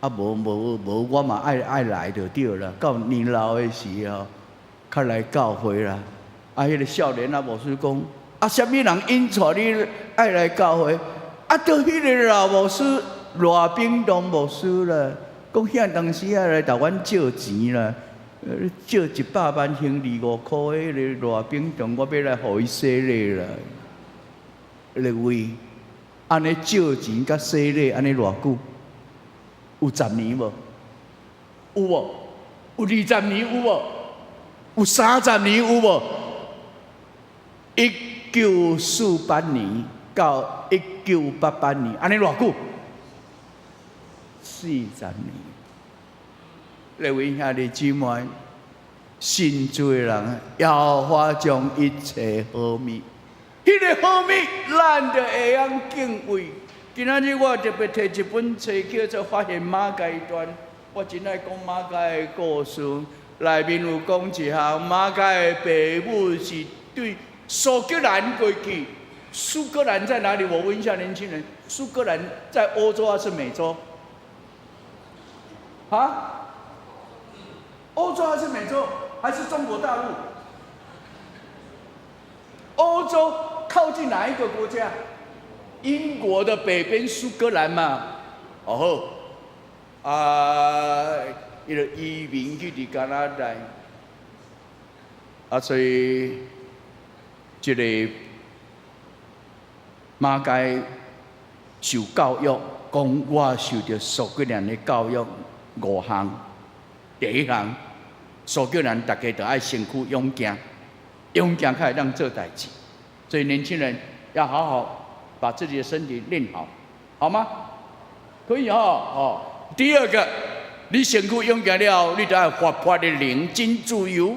啊無無無，我嘛愛愛來就對啦。到年老的時候，較來教會啦。啊，彼個少年仔牧師講，啊，啥物人引帶你愛來教會？啊，著彼個老牧師賴炳東牧師啦。講遐當時啊來共阮借錢啦，借100萬還25箍，彼個賴炳東，我欲來予伊洗禮啦。列位，按呢借錢佮洗禮，按呢偌久？有十年無？有無？有20年有無？有30年有無？1948年到1988年，按呢偌久？40年。列位兄弟姊妹，信主的人，耶和華將一切好物，彼個好物，咱就會曉敬畏。今仔日我特別提一本冊叫做《發現瑪該傳》，我真愛講瑪該的故事。內面有講一項，瑪該的爸母是對蘇格蘭過去。蘇格蘭在哪裡？我問一下年輕人，蘇格蘭在歐洲還是美洲？啊？歐洲還是美洲？還是中國大陸？歐洲靠近哪一個國家？英國的北邊蘇格蘭嘛。哦好，啊，伊就移民去佇加拿大，啊，所以這個瑪該受教育，講我受著蘇格蘭的教育五項。第一項，蘇格蘭大家都愛身軀勇健，勇健較會當做代誌。所以年輕人要好好把自己的身體練好，好嗎？可以哦，哦。第二個，你身軀勇健了後，你就愛活潑的靈，真自由。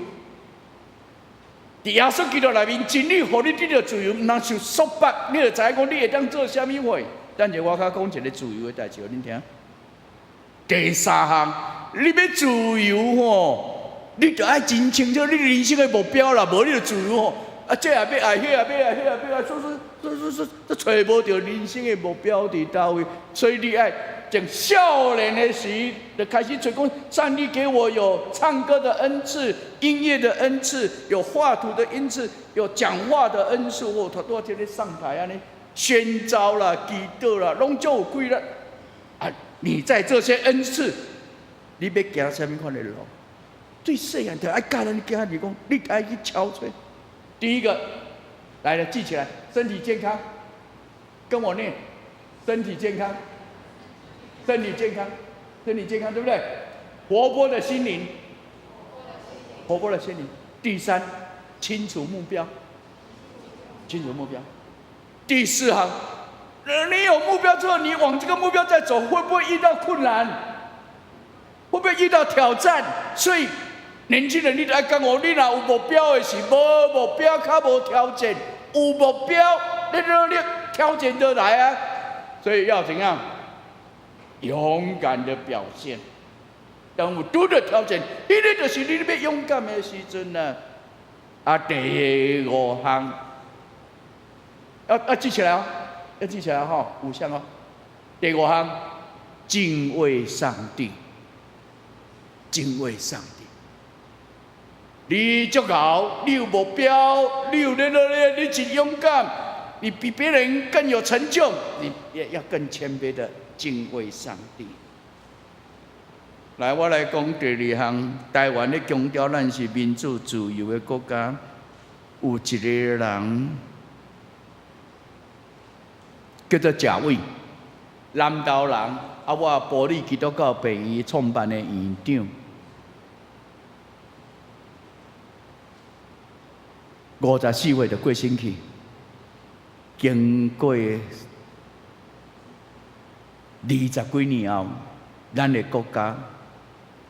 佇耶穌基督內面，真理予你得著自由，毋通受束縛。你就知影講你會當做啥物貨。等下我較講一個自由的代誌，予恁聽。第三項，你欲自由吼，你就愛真清楚你人生的目標啦，無你就自由吼。啊，這也欲愛，彼也欲愛，彼也欲愛，說說說說說，揣無著人生的目標佇佗位，所以你愛從少年的時就開始揣講，上帝給我有唱歌的恩賜、音樂的恩賜、有畫圖的恩賜、有講話的恩賜。我頭拄仔這个上台按呢，宣召啦、祈禱啦，攏足有規律。啊，你在這些恩賜，你欲行啥物款的路？對細漢就愛教咱囝兒講，你愛去敲揣。第一個，來了記起來，身體健康。跟我念，身體健康，身體健康，身體健康，對不對？活潑的心靈，活潑的心靈。第三，清楚目標，清楚目標。第四行，你有目標之後，你往這個目標在走，會不會遇到困難？會不會遇到挑戰？所以年輕人，你愛講哦，你若有目標的是無目標，較無挑戰；有目標，你挑戰就來啊。所以要怎樣？勇敢的表現。當有拄著挑戰，彼个就是你欲勇敢的時陣啊！啊，第五項，要記起來哦，要記起來吼，五項哦。第五項，敬畏上帝，敬畏上帝。你足𠢕，你有目標，你有咧咧，你真勇敢，你比別人更有成就，你也要更謙卑的敬畏上帝。來，我來講第二項，台灣咧強調咱是民主自由的國家，有一個人叫做賈偉，南投人，啊，我埔里基督教病院創辦的院長，54歲就過身去，經過20幾年後，咱的國家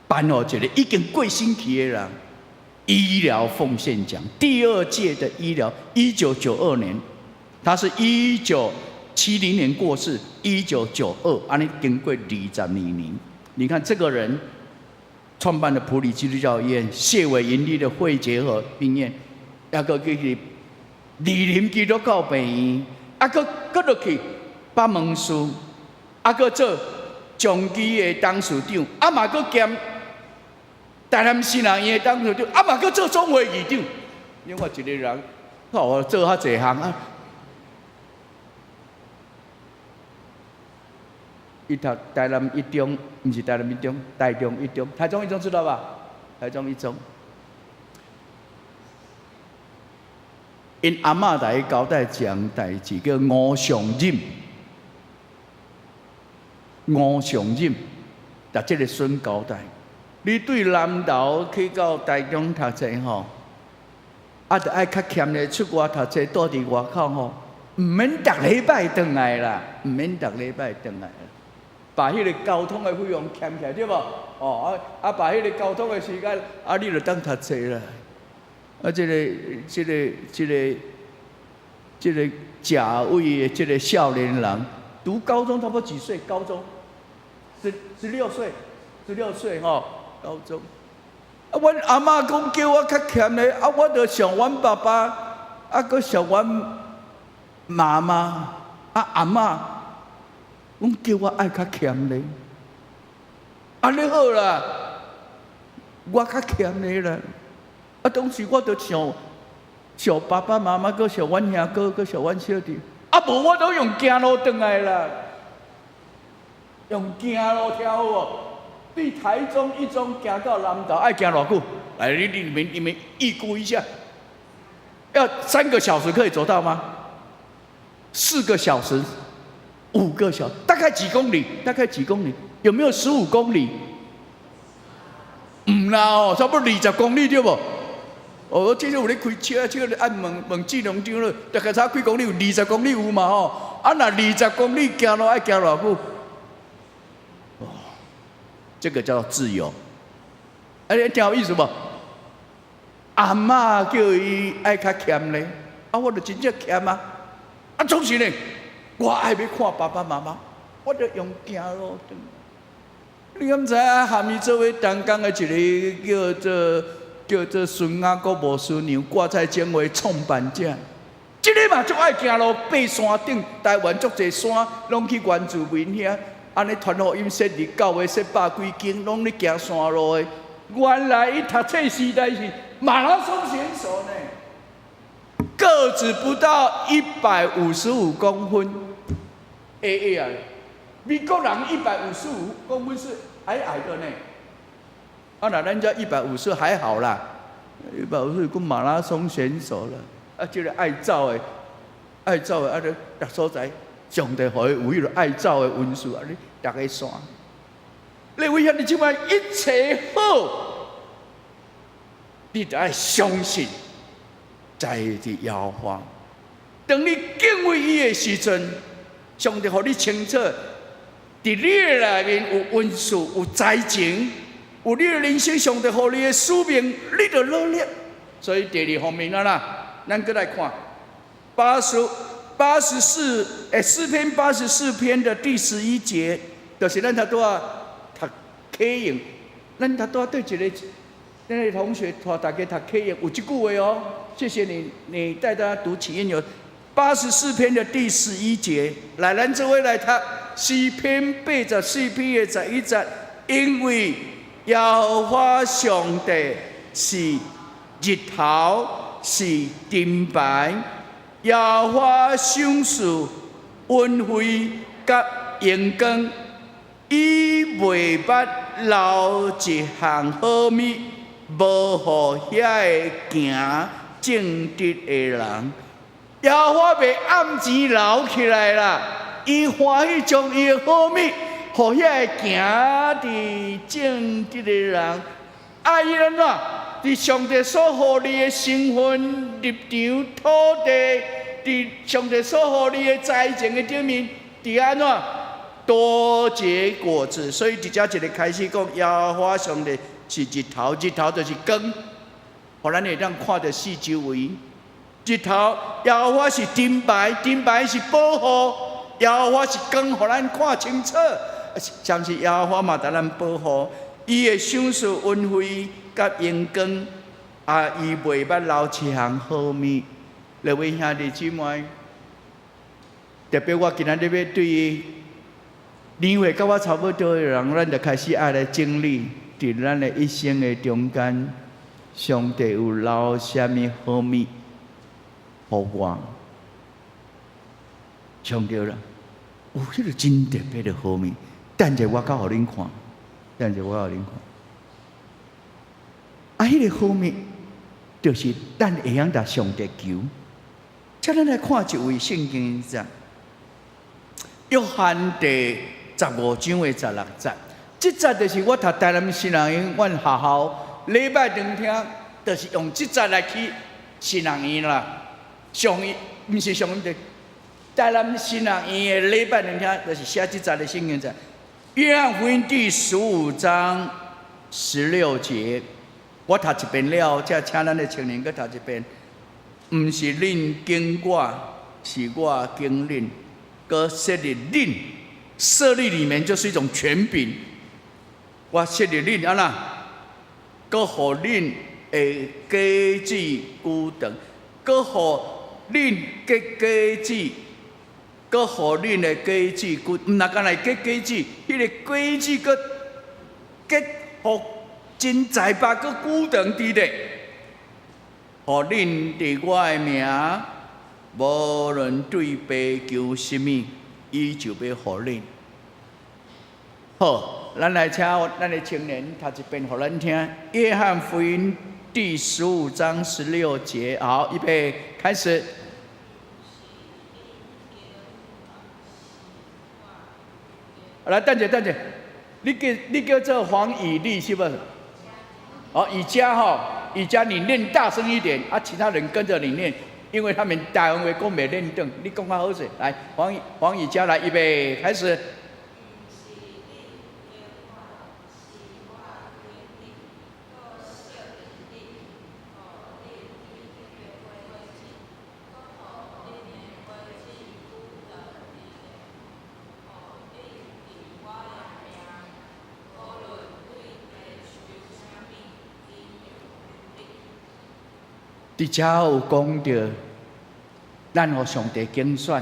頒予一個已經過身去的人醫療奉獻獎，第二屆的醫療，1992年，他是1970年過世，1992，按呢經過22年，你看這個人創辦的埔里基督教醫院、謝偉盈利的肺結核病院，抑閣去蒞林基督教病院，抑閣閣落去北門市，抑閣做長期的董事長，啊嘛閣兼台南市人院的董事長，啊嘛閣做總會議長。另外一個人，哦，做較濟項啊。伊讀台南一中，毋是台南一中，台中一中，台中一中知道吧？台中一中。𪜶阿嬤來交代一項代誌，叫吳尚任。吳尚任，共這个孫交代，你對南投去到台中讀冊吼，啊，著愛較儉咧出外讀冊，蹛佇外口吼，毋免逐禮拜轉來啦，毋免逐禮拜轉來啦，把彼个交通的費用儉起來，對無？哦，啊啊，把彼个交通的時間，啊，你就當讀冊啦。啊，這個賈偉的這個少年人，讀高中差不多幾歲？高中16歲，16歲吼，高中。啊，阮阿嬤講叫我較儉咧，啊，我就想阮爸爸，啊，閣想阮媽媽，啊，阿嬤，阮叫我愛較儉咧。按呢好啦，我較儉咧啦。啊，當時我就想，想爸爸媽媽，閣想阮兄哥，閣想阮小弟。啊，無我都用行路轉來啦，用行路聽好無？對台中一中行到南投，愛行偌久？來，你們預估一下，要3個小時可以走到嗎？4個小時、5個小時，大概幾公里？大概幾公里？有沒有15公里？毋啦哦，差不多20公里對無？哦，我這有咧開車，這個愛問問志龍長了，大概差幾公里？有20公里有嘛吼？啊，若20公里行路愛行偌久？哦，這個叫自由。哎，你聽有意思無？阿嬤叫伊愛較儉咧，啊，我就真正儉啊。啊，總是呢，我愛欲看爸爸媽媽，我就用行路。你敢知影？含伊做伙同工的一個叫做孫雅閣牧師娘掛菜總會創辦者，這个嘛足愛行路爬山頂，台灣足濟山，攏去原住民遐，按呢傳福音說日教會說百幾間，攏咧行山路的。原來伊讀冊時代是馬拉松選手呢，個子不到155公分，矮矮啊！美國人155公分是矮矮的呢。啊，若咱遮150還好啦，150個馬拉松選手啦。啊，這个愛走的，愛走的，啊，咧逐所在，上帝予伊有彼个愛走的恩賜，啊！你逐个散。你為啥你這擺一切好？你著愛相信，在佇耶和華。當你敬畏伊的時陣，上帝予你清楚，佇你的內面有恩賜、有才情，有你的人生，上帝予你的使命，你著努力。所以第二方面啊啦，咱閣來看84，詩篇84篇的第11節，就是咱頭拄仔讀啟應，咱頭拄仔對一個咱的同學帶大家讀啟應，有這句話哦。謝謝你，你帶大家讀啟應有八十四篇的第十一節，來，咱做伙來讀詩篇84篇的十一節，因為耶和華上帝是日頭，是盾牌，耶和華賞賜恩惠佮榮光，伊袂捌留一項好物，無予遐個行正直的人。耶和華袂暗錢留起來啦，伊歡喜將伊的好物，予遐個行佇正直的人。啊，伊按怎？佇上帝所予你的身份、立場、土地，佇上帝所予你的才情的頂面，佇按怎多結果子。所以佇遮一个開始講，耶和華上帝是日頭，日頭就是光，予咱會當看著四周圍。日頭，耶和華是盾牌，盾牌是保護，耶和華是光，予咱看清楚。相信耶和華嘛，共咱保護，伊會賞賜恩惠佮榮光，啊，伊袂捌留一項好物。各位兄弟姊妹，特別我今仔日欲對年歲佮我差不多的人，咱就開始愛來整理，佇咱的一生的中間，上帝有留啥物好物予我？上帝啦，有彼个真特別的好物。等者我較予恁看，等者我予恁看。啊，彼个好物，就是咱會曉共上帝求。請咱來看一位聖經節，約翰第15章的16節。這節就是我讀台南新人院，阮學校禮拜堂聽，就是用這節來去新人院啦。上毋是上的台南新人院的禮拜堂聽，就是寫這節的聖經節。約翰福音第15章16節，我讀一遍了後，才請咱的青年閣讀一遍。毋是恁揀我，是我揀恁，閣設立恁，設立裡面就是一種權柄。我設立恁按怎，閣予恁的果子久長，閣予恁結果子，閣予恁的果子久，毋若干焦結果子，彼个果子閣結予真在吧，閣久長佇咧，予恁佇我的名，無論對父求啥物，伊就欲予恁。好，咱來請咱的青年讀一遍，予咱聽。約翰福音第15章16節，好，預備，開始。來，等者，等者，你叫做黃以利是不是？哦，以家吼，以家，你念大聲一點，啊，其他人跟着你念，因為他們台灣話講袂輪轉，你講較好勢。來，黃以家來，預備，開始。佇遮有講著，咱予上帝揀選，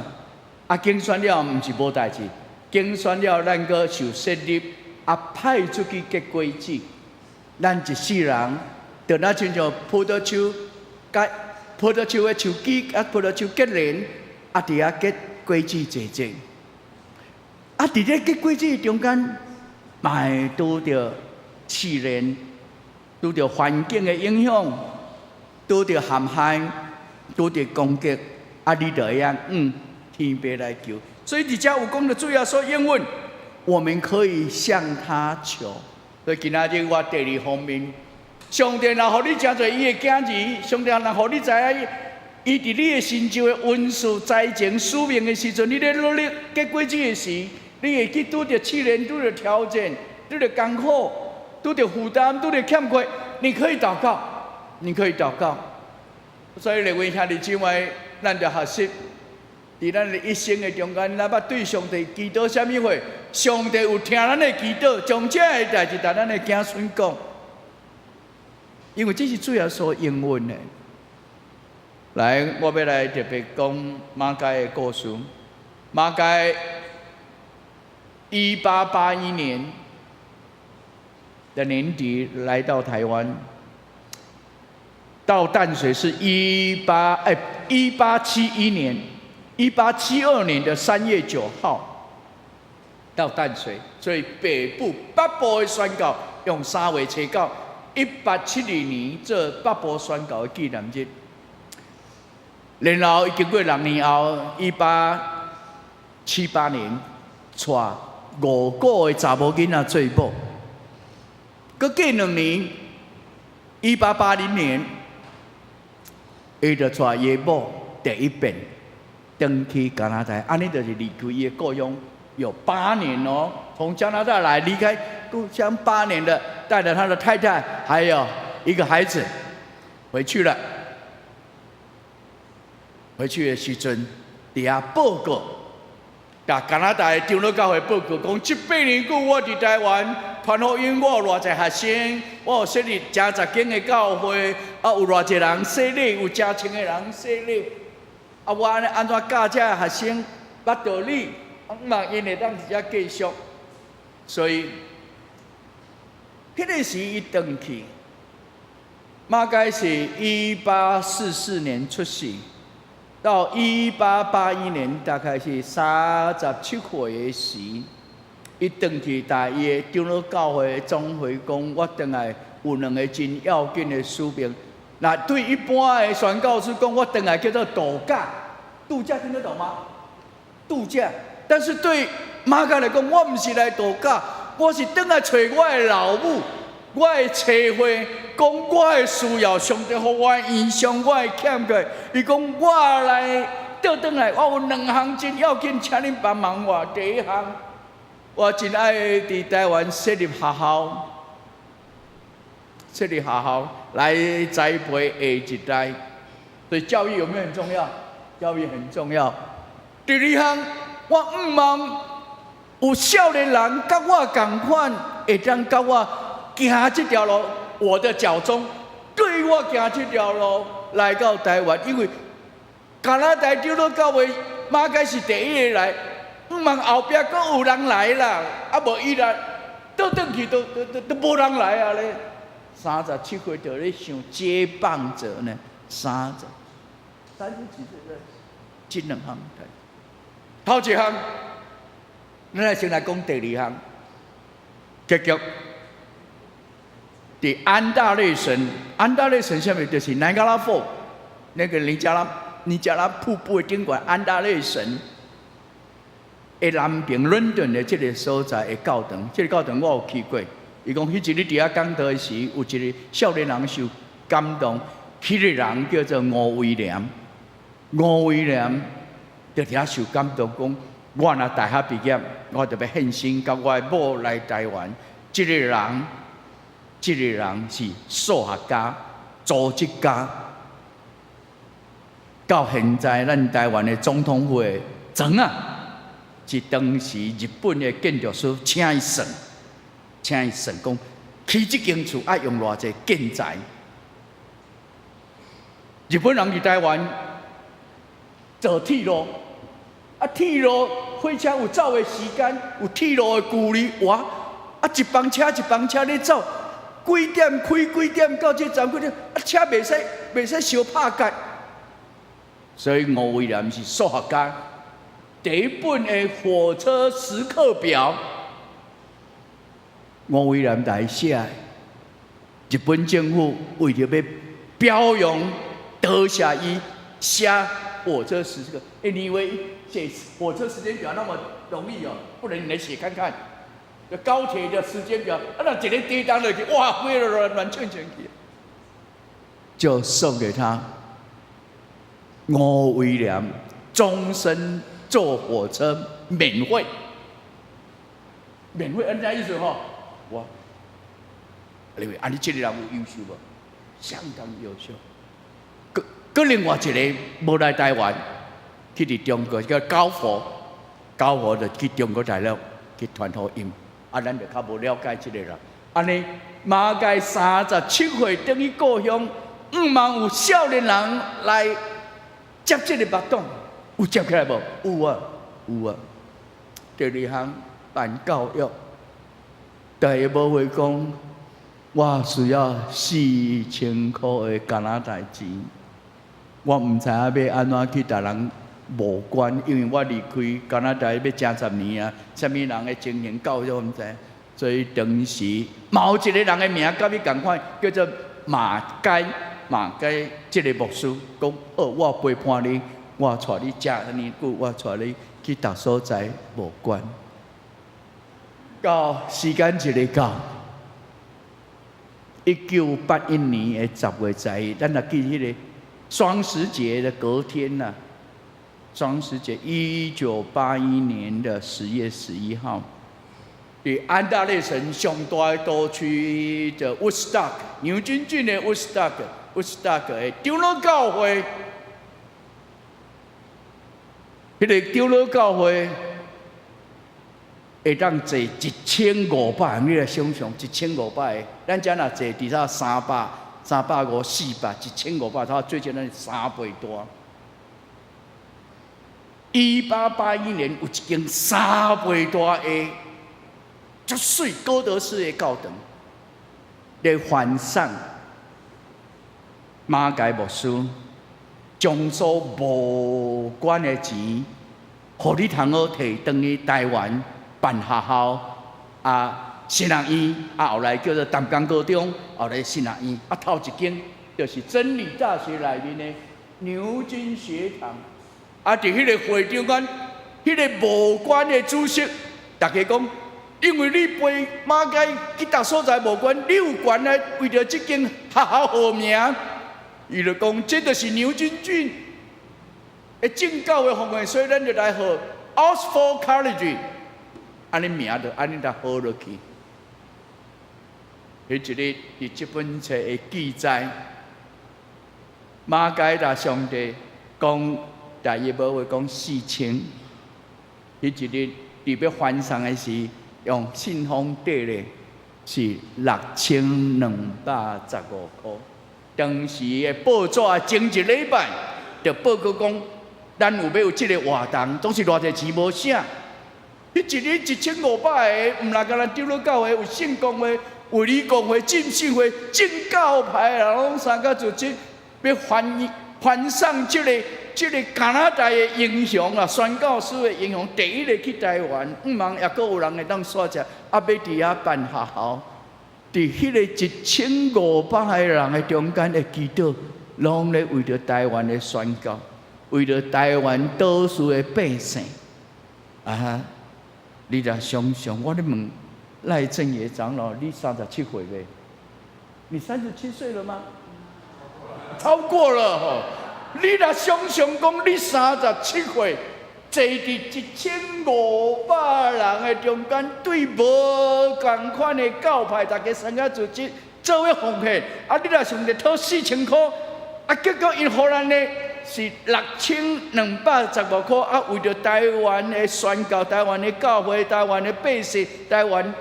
啊，揀選了毋是無代誌，揀選了咱閣受設立，啊，派出去結果子。咱一世人，就若親像葡萄樹，佮葡萄樹的樹枝，佮葡萄樹結連，啊，佇遐結果子濟濟。啊，佇咧結果子中間，嘛會拄著試煉，拄著環境的影響。拄著陷害，拄著攻擊，啊！你就會曉向天父來求，所以佇遮有講著主耶穌應允，我們可以向他求。所以今仔日我第二方面，上帝若予你誠濟伊的囝兒，上帝若予你知影伊佇你的成就的恩賜、才情、使命的時陣，你咧努力結果子的時，你會去拄著試煉、拄著挑戰、拄著艱苦、拄著負擔、拄著欠缺，你可以禱告，你可以禱告。所以列位兄弟姊妹，咱著學習，佇咱的一生的中間，咱捌對上帝祈禱啥物話？上帝有聽咱的祈禱，將這个代誌共咱的子孫講，因為這是主耶穌應允的。來，我欲來特別講馬偕的故事。馬偕1881年的年底來到台灣，到淡水是1871年，1872年的3月9號到淡水，所以北部北部的宣教用3月初9，1872年做北部宣教的紀念日。然後伊經過6年後，1878年，帶五個的查某囡仔做某。閣過2年，1880年，伊就帶伊的某第一遍轉去加拿大，按呢就是離開伊的故鄉有八年哦，從加拿大來離開故鄉八年的，帶著他的太太還有一個孩子回去了。回去的時陣，佇遐報告，共加拿大的長老教會報告，講這八年久我佇台灣傳福音，我有偌濟學生，我有設立誠濟間的教會，啊有偌濟人洗禮，有誠千個人洗禮，啊我按呢按怎教這个學生捌道理，啊望𪜶會當佇遮繼續。所以，彼个時伊轉去，馬偕是1844年出世。到1881年，大概是37歲的時，伊轉去共伊的長老教會總會講，我轉來有兩个真要緊的使命。那對一般的宣教士講，我轉來叫做度假，度假聽得懂嗎？度假。但是對馬偕來講，我毋是來度假，我是轉來揣我的老母，我的妻會，講我的需要，上帝予我的異象，我的欠缺。伊講我來倒轉來，我有兩項真要緊，請恁幫忙我。第一項，我真愛佇台灣設立學校，設立學校來栽培下一代。所以教育有沒有很重要？教育很重要。第二項，我向望有少年人佮我仝款，會當佮我行這條路，我的腳蹤對我行這條路來到台灣，因為加拿大長老教會馬偕是第一个來，向望後壁閣有人來啦，啊無伊來倒轉去都都都都無人來啊咧。37歲就咧想接棒者呢，30幾歲的這兩項，頭一項，咱來先來講第二項，結局。佇安大略省，安大略省啥物？就是 Niagara Falls，那個尼加拉瀑布的頂懸，安大略省的南邊倫敦的這个所在的教堂，這个教堂我有去過。伊講彼一日佇遐講道的時，有一个少年人受感動，彼个人叫做吳威廉，吳威廉就佇遐受感動，講我若大學畢業，我就欲獻身佮我的某來台灣。這个人是數學家、組織家，到現在咱台灣的總統府的床仔，是當時日本的建築師請伊算，請伊算講起這間厝愛用偌濟建材。日本人佇台灣做鐵路，啊鐵路火車有走的時間，有鐵路的距離，哇！啊一班車一班車咧走。幾點開幾點到這站幾點？啊，車袂使相拍結。所以吳威廉是數學家，第一本的火車時刻表，吳威廉來寫。日本政府為著欲表揚多謝伊寫火車時這個，欸，你以為寫火車時間表那麼容易哦？不然你來寫看看，高鐵的時間表，啊，那一个叮當落去，哇，飛了亂亂轉轉去，就送給他吳威廉終身坐火車免費，免費，按這意思吼，我，你話啊，你這個人有優秀無？相當優秀。閣閣另外一个無來台灣，去佇中國叫高佛，高佛就去中國大陸去傳福音，啊，咱就較無了解這个人。按呢，馬偕37歲轉去故鄉，向望有少年人來接這个牧黨，有接起來無？有啊，有啊。第二項辦教育，第一無話講，我需要4000箍的加拿大錢，我毋知影欲按怎去共人募捐，因為我離開加拿大欲成十年啊，啥物人的情形教育我毋知，所以當時嘛有一個人的名佮你仝款，叫做馬偕，馬偕這个牧師講，好，我陪伴你，我帶你遮爾久，我帶你去逐所在募捐。到時間一个到，1981年的10月11，咱若記彼个雙十節的隔天呐，雙十節，1981年的10月11號，佇安大略省上大的都區的 Woodstock，牛津郡的 Woodstock，Woodstock 的長老教會，彼个長老教會會當坐1500，你來想像1500个，咱遮若坐至少300、350、400，1500，它最簡單三倍大。1881年有一間三倍大的足媠哥德式的教堂，咧歡送馬偕牧師將所募捐的錢，予你通好提轉去台灣辦學校啊，神學院啊，後來叫做淡江高中，後來神學院啊，頭一間就是真理大學內面的牛津學堂。啊，佇彼个會場間，彼个募捐的主席，逐家講，因為你陪馬偕去逐所在募捐，你有權來為著這間學校號名。伊就講，這就是牛津郡的正教的方案，所以咱就來號 Oxford College，按呢名就按呢來號落去。彼一日佇這本冊的記載，馬偕共上帝講，大約無話講4000。彼一日佇欲歡送的時，用信封綴咧是6215箍。當時的報紙前一禮拜就報告講，咱有欲有這个活動，總是偌濟錢無寫。彼一日1500个，毋若干焦長老教會有聖公會、衛理公會、浸信會、正教派的人攏參加組織，欲歡歡送這个加拿大的英雄啊，宣教師的英雄，第一个去台灣，向望猶閣有人會當煞食，啊，欲佇遐辦學校，佇彼个1500个人的中間的祈禱，攏咧為著台灣的宣教，為著台灣島嶼的百姓。啊，你若想想，我咧問賴正業長老，你37歲未？你37歲了嗎？超過了吼。你若想像講，你37歲，坐佇1500人的中間，對無仝款的教派，大家參加組織做伙奉獻，啊，你若想著討4000箍，啊，結果𪜶予咱的是6215箍，啊，為著台灣的宣教、台灣的教會、台灣的百姓、台灣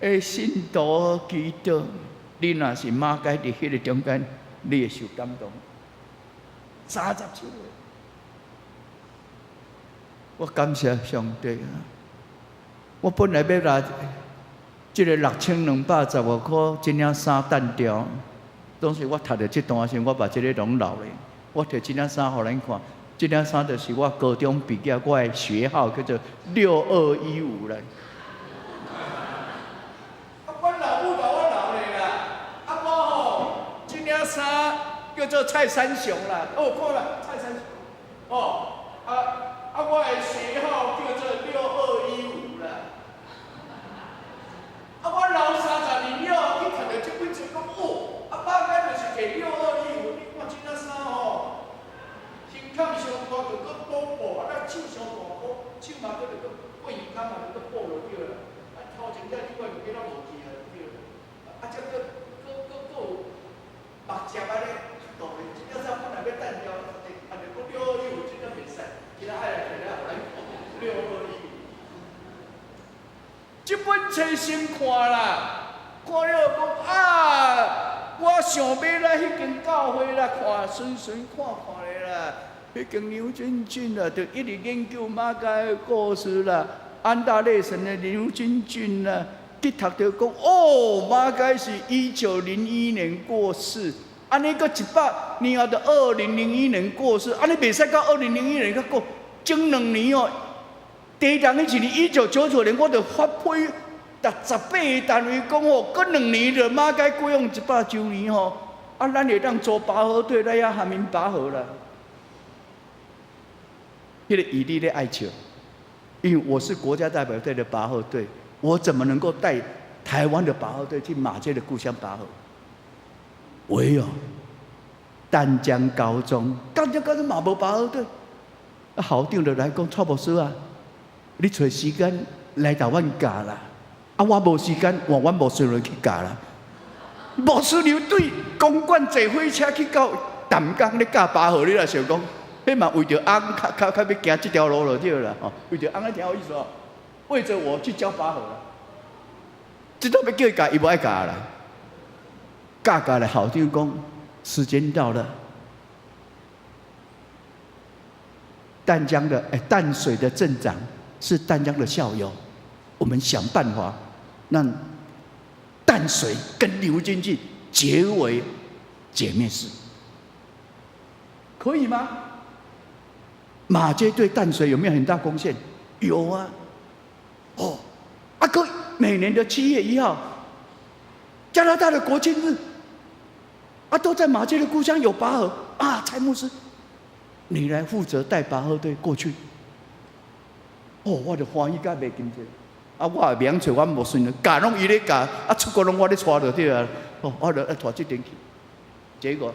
的信徒祈禱，你若是馬偕佇彼个中間，你會受感動。37歲，我感謝上帝啊！我本來欲拿這个6215箍，這領衫擲掉，當時我讀著這段時，我把這个攏留咧。我提這領衫予恁看，這領衫就是我高中畢業，我的學號叫做6215咧。啊，阮老母共我留咧啦。啊，我吼這領衫叫做蔡三雄啦。哦，看啦，蔡三雄。吼，啊啊，我的學號叫做6215啦。啊，我老30年了後去讀著這本冊，講哦，啊，馬偕就是提6215，你看這領衫吼，胸坎傷大就閣補布，啊，咱手傷大補，手嘛閣著閣過耳坎嘛，閣補就對啦。啊，頭前遮這塊就變了無去啊，對啦。啊，這閣閣閣閣有目汁按呢，當然這領衫本來欲單調，啊，就講6215，這領袂使，今仔愛來提來予咱看6215。這本冊先看啦，看了講啊，我想欲來彼間教會啦，看順順看看咧啦。彼間牛津郡啊，就一直研究馬偕的故事啦，安大略省的牛津郡啦，去讀著講哦，馬偕是1901年過世，按呢閣100年後就2001年過世，按呢袂使到2001年閣過，前2年哦。第二人是1999年，我就發批18個單位講吼，閣兩年就馬偕過往100週年吼，啊，咱會當組拔河隊來遐含𪜶拔河啦。彼個伊佇咧愛笑，因為我是國家代表隊的拔河隊，我怎麼能夠帶台灣的拔河隊去馬偕的故鄉拔河？唯有淡江高中，淡江高中嘛無拔河隊，啊，校長就來講，蔡牧師啊。你揣時間來台灣教啦，啊，我無時間，換阮牧師娘去教啦。牧師娘對公館坐火車去到淡江咧教拔河，你若想講，彼嘛為著翁較較較欲行這條路就對啦，吼，為著翁你聽有意思無？為著我去教拔河啦，這都欲叫伊教，伊無愛教啦。教教咧，校長講，時間到了。淡江的欸，淡水的鎮長是淡江的校友，我們想辦法讓淡水跟牛津郡結為姐妹市，可以嗎？馬偕對淡水有沒有很大貢獻？有啊。哦，阿哥，每年的7月1號，加拿大的國慶日，啊，都在馬偕的故鄉有拔河啊，蔡牧師，你來負責帶拔河隊過去。哦，我就歡喜甲袂禁住。啊，我也袂曉揣阮牧師娘，教攏伊咧教，啊，出國攏我咧帶就對啊。哦，我就愛帶這邊去。結果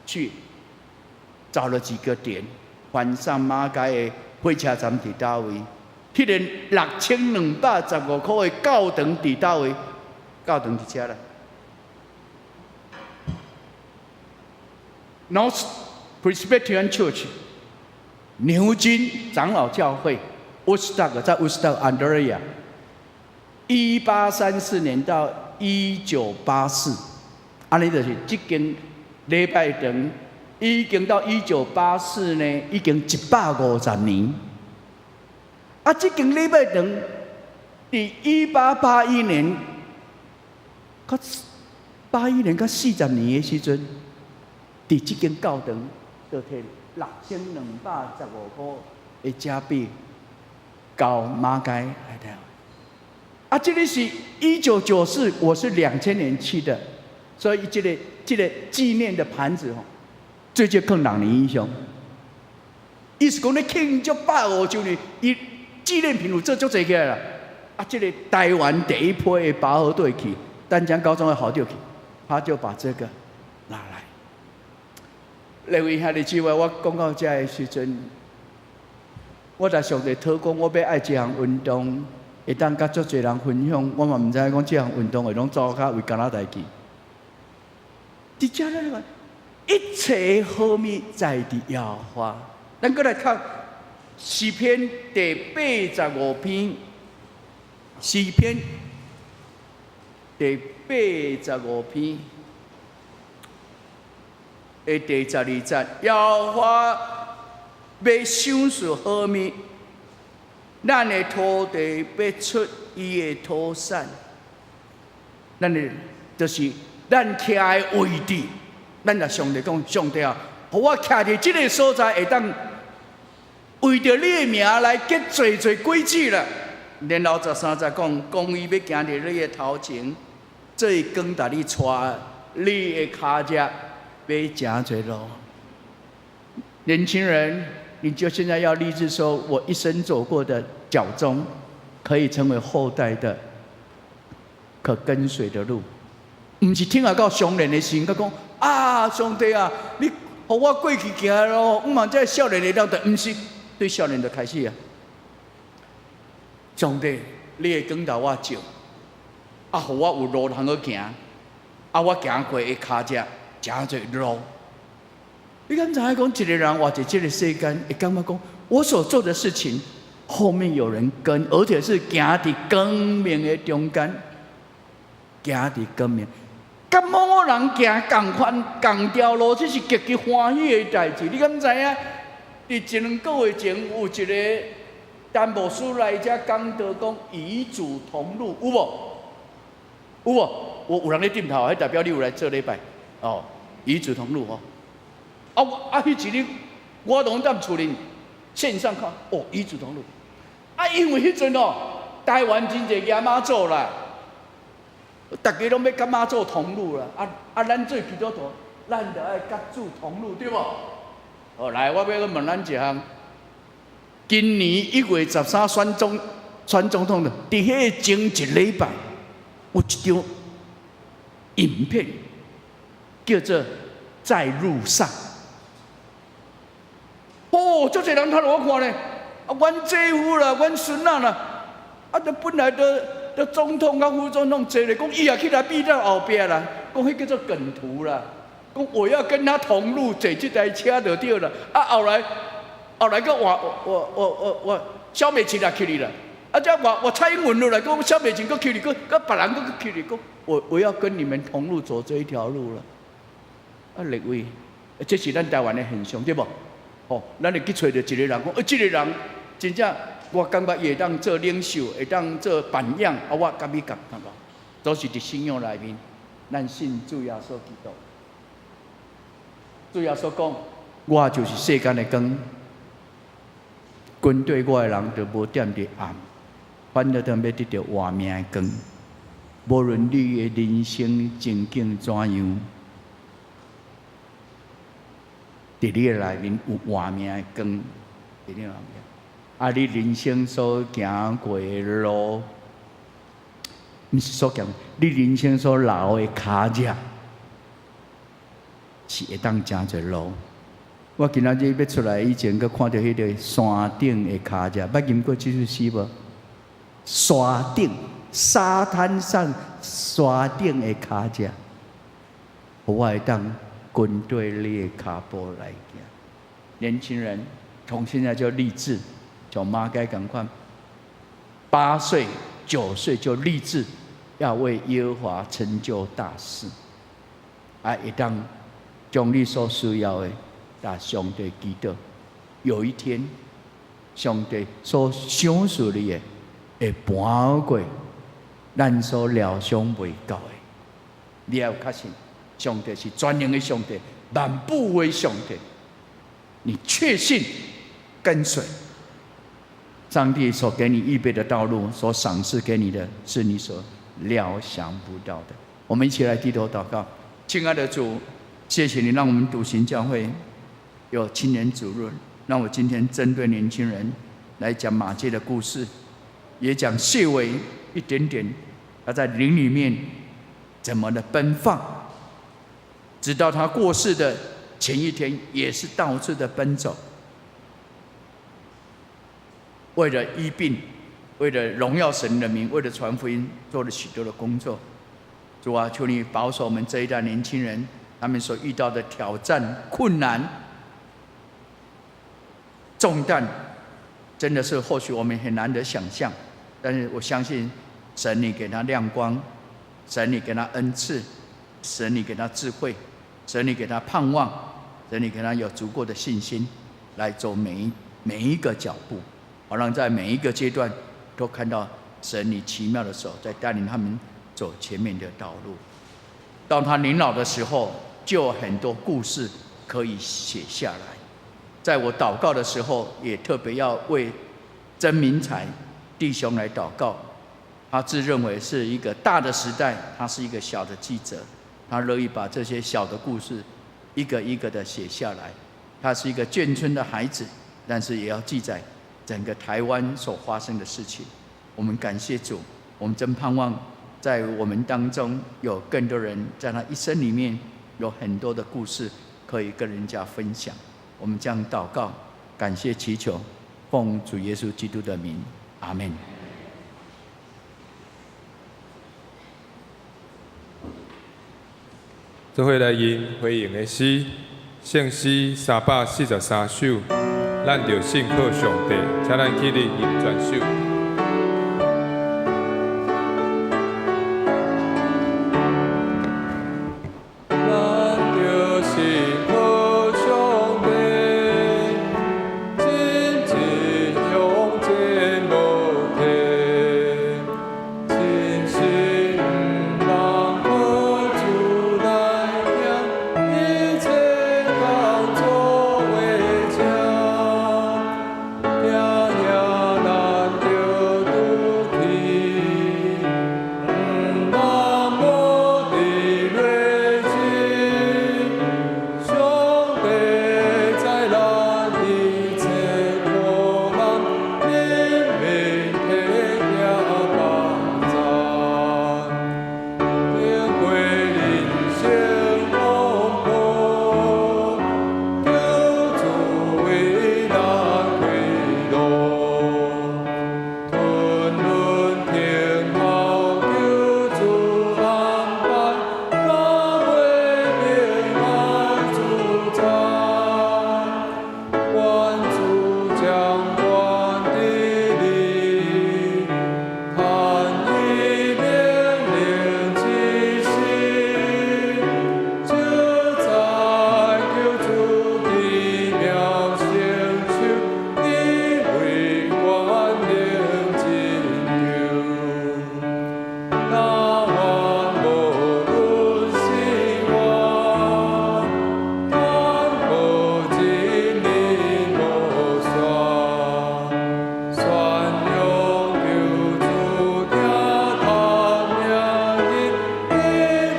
去找了幾個點，翻上馬偕的火車站佇佗位？彼個6215塊的教堂佇佗位？教堂佇遮啦。North Presbyterian Church，牛津長老教會，Woodstock 在 Woodstock Ontario，1834年到1984，按呢就是這間禮拜堂已經到一九八四呢，已經150年。啊，這間禮拜堂佇1881年，較81年較40年的時陣，佇這間教堂就提6215塊的遮幣交馬偕來台灣。啊，這個是1994，我是2000年去的，所以這個這個紀念的盤子吼，最少放6年以上。意思講咧慶祝150週年，伊紀念品有做足濟起來啦。啊，這個台灣第一批的拔河隊去，淡江高中的校長去，他就把這個拿來。各位兄弟姊妹，我講到這的時陣，我在上帝禱告，我欲愛這項運動，會當佮足濟人分享。我嘛毋知影講這項運動會攏走較為加拿大去。佇遮咱看，一切好物在佇耶和華。咱閣來看詩篇第八十五篇，詩篇第八十五篇的第12節，耶和華欲賞賜好物，咱的土地欲出伊的土產，咱的就是咱徛的位置。咱若上帝講，上帝啊，予我徛佇這个所在，會當為著你的名來結濟濟果子啦。然後13節講，公義欲行佇你的頭前，做光共你帶，你的跤跡欲誠濟路。年輕人，你就現在要立志說，我一生走過的腳蹤，可以成為後代的可跟隨的路。毋是聽到上年的時陣，閣講啊，上帝啊，你予我過去行的路，毋茫這少年會當的，毋是對少年就開始啊。上帝，你的光頭我照，啊，予我有路通好行，啊，我行過的跤跡誠濟路。你敢知影講一個人活佇這個世間，會感覺講我所做的事情後面有人跟，而且是行佇光明的中間，行佇光明。佮某某人行仝款仝條路，這是極其歡喜的代誌。你敢知影？佇一兩個月前，有一個陳牧師來遮講道，講與主同路，有無？有無？有人咧點頭，彼代表你有來做禮拜哦。與主同路哦。啊啊！彼一日我攏踮厝裡線上看，哦，與主同路。啊，因為彼陣哦，台灣真濟耶媽祖啦，逐家攏欲佮媽祖同路啦。啊啊，咱做基督徒，咱就愛佮主同路，對無？哦，來，我欲閣問咱一項。今年1月13選總統的，佇彼個前一禮拜，有一張影片叫做《在路上》。哦，足濟人睇予我看咧，啊，阮姐夫啦，阮孫仔啦，啊，都本來都都總統佮副總統坐咧，講伊也起來變到後壁啦，講彼叫做梗圖啦，講我要跟他同路坐這台車就對了，啊，後來閣換我我我我蕭美琴也起來啦，啊，這我我蔡英文落來，講蕭美琴閣起來，閣閣別人閣起來，講我要跟你們同路走這一條路了。啊，立委，這是咱台灣的現象，對無？吼，咱會去揣著一個人講，這個人真正我感覺伊會當做領袖，會當做榜樣，啊，我佮伊共，感覺都是佇信仰內面，咱信主耶穌基督。主耶穌講，我就是世間的光，跟綴我的人就無踮佇暗，反倒當欲得著活命的光。無論你的人生情景怎樣，佇你的內面有活命的光，佇你內面。啊，你人生所行過的路，毋是所行，你人生所留的跤跡，是會當成一路。我今仔日欲出來以前，閣看著彼個山頂的跤跡，捌吟過這首詩無？山頂，沙灘上山頂的跤跡，予我會當跟綴你的跤步來行。年輕人從現在就立志，像馬偕仝款，8歲、9歲就立志要為耶和華成就大事，啊，會當將你所需要的，共上帝祈禱。有一天，上帝所賞賜你的，會盤過咱所料想袂到的。你要確信，上帝是全能的上帝，萬不的上帝。你確信跟隨上帝所給你預備的道路，所賞賜給你的，是你所料想不到的。我們一起來低頭禱告，親愛的主，謝謝你讓我們篤行教會有青年主日，讓我今天針對年輕人來講馬偕的故事，也講細微一點點，他在靈裡面怎麼的奔放，直到他過世的前一天，也是到處的奔走，為了醫病，為了榮耀神的名，為了傳福音，做了許多的工作。主啊，求你保守我們這一代年輕人，他們所遇到的挑戰、困難、重擔，真的是或許我們很難得想象。但是我相信，神你給他亮光，神你給他恩賜，神你給他智慧，神你給他盼望，神你給他有足夠的信心，來走每一個腳步，好讓在每一個階段都看到神你奇妙的手在帶領他們走前面的道路。當他年老的時候，就有很多故事可以寫下來。在我禱告的時候，也特別要為曾明才弟兄來禱告。他自認為是一個大的時代，他是一個小的記者，他樂意把這些小的故事一個一個的寫下來。他是一個眷村的孩子，但是也要記載整個台灣所發生的事情。我們感謝主，我們真盼望在我們當中有更多人在他一生裡面有很多的故事可以跟人家分享。我們這樣禱告，感謝祈求，奉主耶穌基督的名，阿門。做伙來吟回應的詩，聖詩343首，咱著信靠上帝，請咱起立吟全首。咱著信靠上帝，真真向前無退，真心毋茫靠主來行，一切當作為正，聽遐咱著拄去，毋茫無佇睿智，上帝知咱一切苦難，憐憫體貼幫贊，經過人生風波，求主為咱開路，吞忍聽候求主安排，到尾平安自在。願主掌權治理，坦伊命令之時，就在求主奇妙成就，你為權能拯救。但願無論死活，坦無真理無煞，宣揚救主聽他名日，已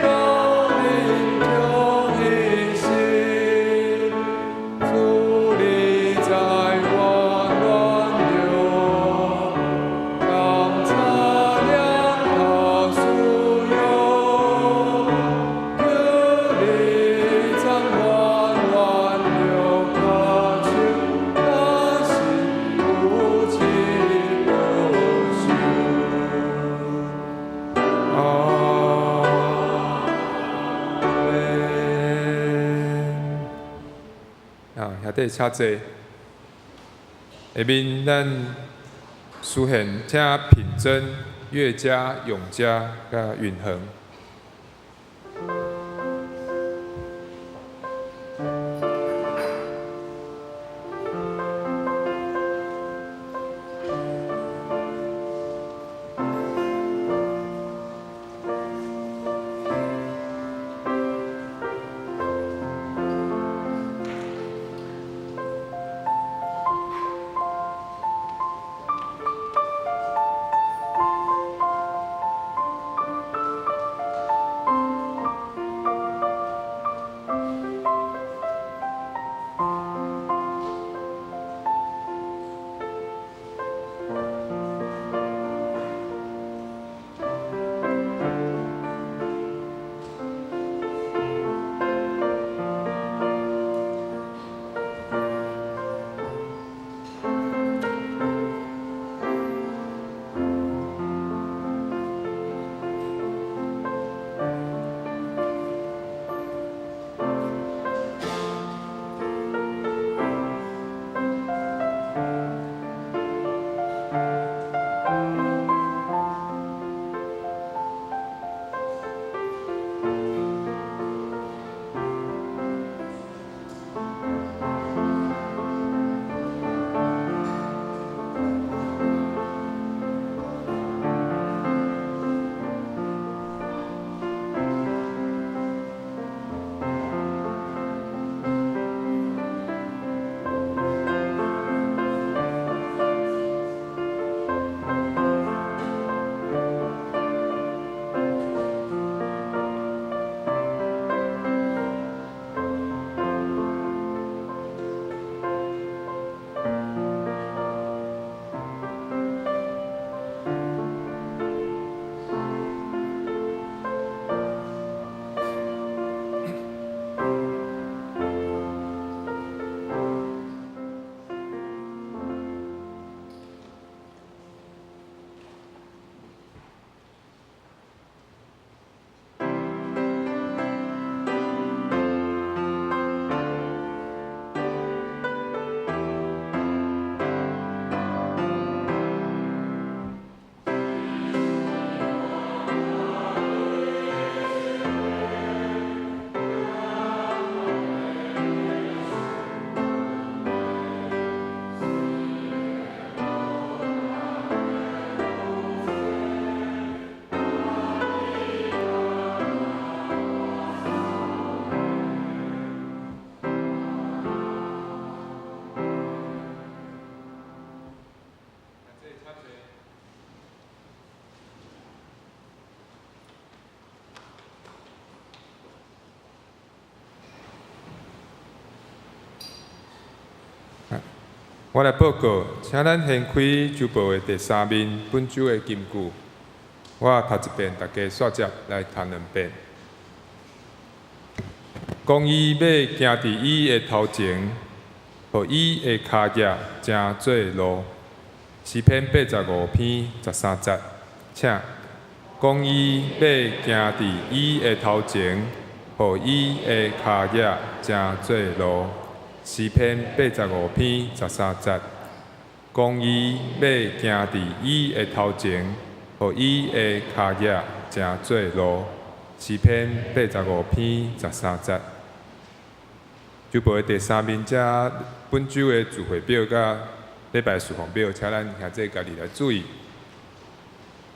到臨終一時，主你在我軟弱，監察兩頭使用，求你掌管軟弱跤手，若是有氣保守。阿們。啊，兄弟請坐。下面咱書獻請品珍、岳家、永嘉佮允恆。我來報告，請咱掀開週報的第三面，本週的金句。我讀一遍，大家煞接來讀兩遍。公義欲行佇伊的頭前，予伊的跤跡成做路。詩篇85篇13節，請。公義欲行佇伊的頭前，予伊的跤跡成做路。詩篇85篇13節，公義欲行佇伊的頭前，予伊的跤跡成做路。詩篇85篇13節。週報的第三面，遮本週的聚會表佮禮拜事奉表，請咱兄弟家己來注意。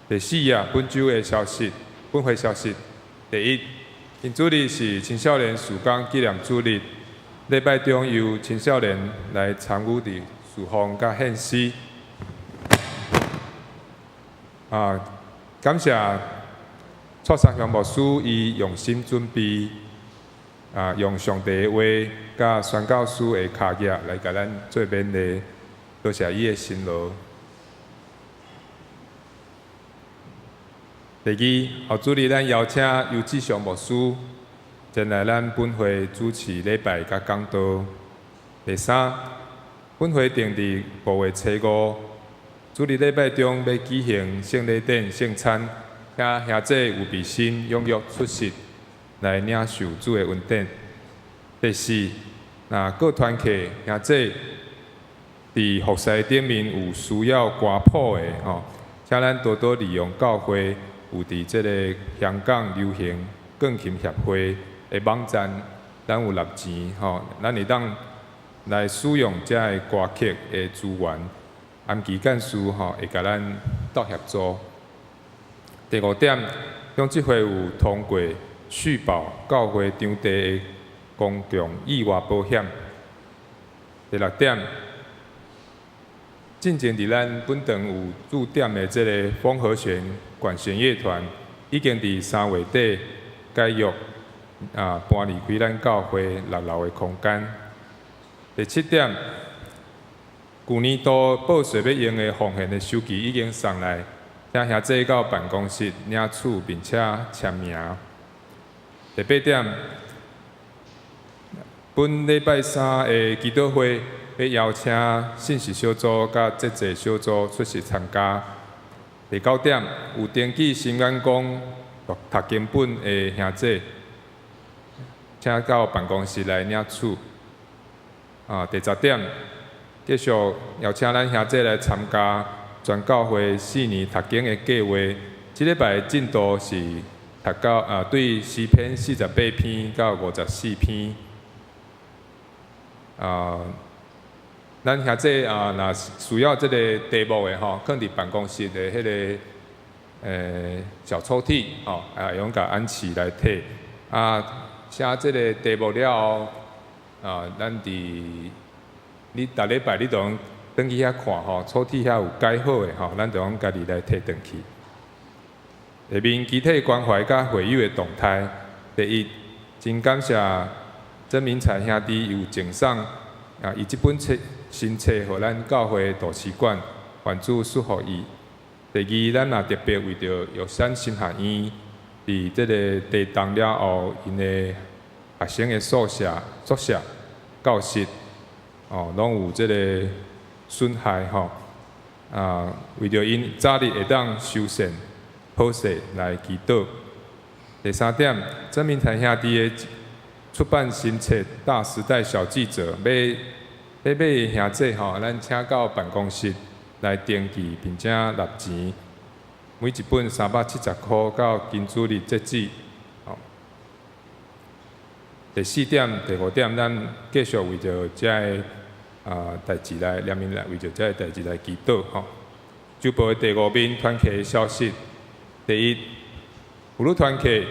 第四頁，本週的消息，本會消息。第一，今主日是青少年事工紀念主日，禮拜中由青少年來參與佇事奉佮獻詩。啊，感謝蔡三雄牧師，伊用心準備，啊，用上帝的話佮宣教師的跤跡來共咱做勉勵，多謝伊的辛勞。第二，後主日咱邀請尤志祥牧師前來咱本會主持禮拜佮講道。第三，本會定佇5月初5，主日禮拜中欲舉行聖禮典聖餐，請兄弟有備心踴躍出席來領受主的恩典。第四，若各團契兄弟佇服侍頂面有需要歌譜的吼，請咱多多利用教會有佇這个香港流行鋼琴協會的網站，咱有納錢吼，咱會當來使用遮个歌曲的資源，安琪幹事吼會共咱鬥協助。第五點，長執會有通過續保教會場地的公共意外保險。第六點，進前佇咱本堂有駐點的這个風和弦管弦樂團，已經佇3月底解約，啊，搬離開咱教會六樓的空間。第七點，舊年度報稅欲用的奉獻的收據已經送來，請兄弟到辦公室領取並且簽名。第八點，本禮拜三的祈禱會欲邀請信息小組佮節制小組出席參加。第九點，有登記新眼光讀經本的兄弟，請到辦公室來領取。啊，第十點，繼續邀請咱兄弟來參加全教會四年讀經的計劃。這禮拜的進度是讀到啊，對詩篇48篇到54篇。啊，咱兄弟啊，若需要這个題目的吼，囥佇辦公室的彼个小抽屜吼，啊，會用共安琪來提。啊，寫這个題目了後，啊，咱佇你逐禮拜你都通轉去遐看吼，抽屜遐有改好的吼，咱就攏家己來提轉去。下面其他關懷佮會友的動態，第一，真感謝曾明才兄弟有贈送啊，伊這本冊新冊予咱教會圖書館，願主賜福伊。第二，咱也特別為著玉山神學院佇這个地動了後，𪜶的學生的宿舍、教室，哦，攏有這个損害吼。啊，為著𪜶早日會當修繕好勢來祈禱。第三點，曾明才兄弟的出版新冊《大時代小記者》，欲買的兄弟吼，咱請到辦公室來登記，並且納錢，每一本370箍，到今主日截止。第四點、第五點，咱繼續為著遮个啊代誌來，連面來為著遮个代誌來祈禱吼。週報的第五面團契的消息，第一，婦女團契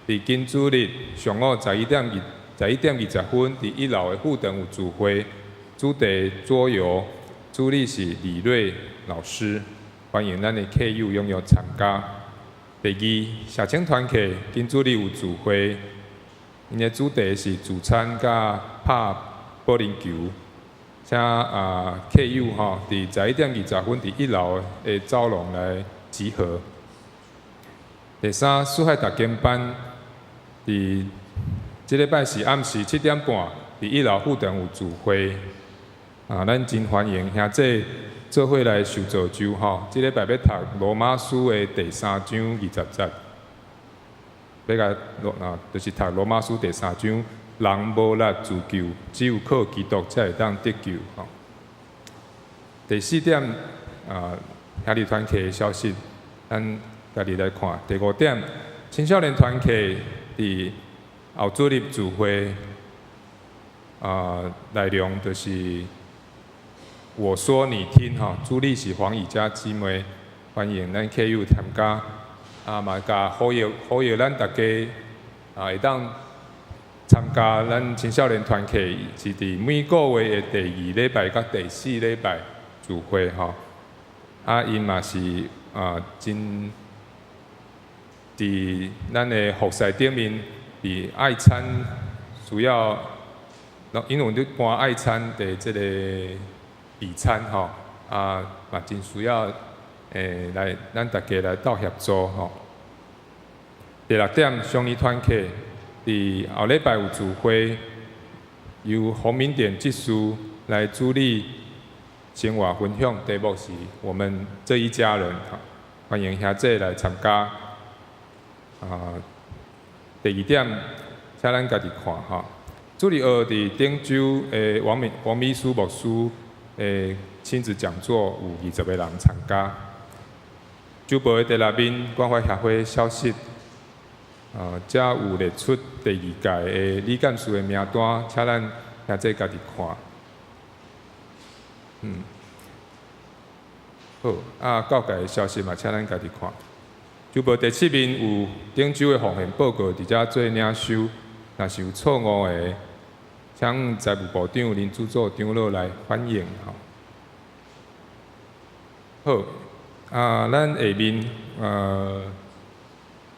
佇今主日上午11點20分，佇一樓的副堂有聚會，主題桌遊，主理是李瑞老師，歡迎咱的客友踴躍參加。第二，社青團契今主日有聚會，𪜶的主題是聚餐佮拍保齡球。請啊客友吼，佇11點20分佇一樓的走廊來集合。第三，四海讀經班佇這禮拜四暗時7點半，佇一樓副堂有聚會。啊，咱真歡迎兄弟做伙來受造就吼。這禮拜欲讀羅馬書的第三章20節，欲共羅啊，就是讀羅馬書第三章，人無力自救，只有靠基督才會當得救吼。第四點啊，兄弟團契的消息，咱家己來看。第五點，青少年團契佇後主日聚會啊，內容就是我說你聽吼，主理是黃以佳姊妹，歡迎咱客友參加。啊，嘛共呼籲呼籲咱大家啊，會當參加咱青少年團契，是佇每個月的第二禮拜佮第四禮拜聚會吼。啊，𪜶嘛是啊，真佇咱的服侍頂面，佇愛餐需要，因為咧搬愛餐的這個備餐吼，啊嘛真需要來咱大家來鬥協助吼。第六點，雙語團契佇後禮拜有聚會，由洪明典執事來主理生活分享，題目是我們這一家人，歡迎兄弟來參加。啊，第二點，請咱家己看吼。主日學佇頂週的王美王美書牧師的親子講座，有20個人參加。週報的第六面關懷協會消息，啊，遮有列出第二屆的理監事的名單，請咱兄弟家己看。好，啊，教界的消息嘛，請咱家己看。週報第七面有頂週的奉獻報告，佇遮做領收，若是有錯誤的，請財務部長林主座長老來反映吼。好，啊，咱下面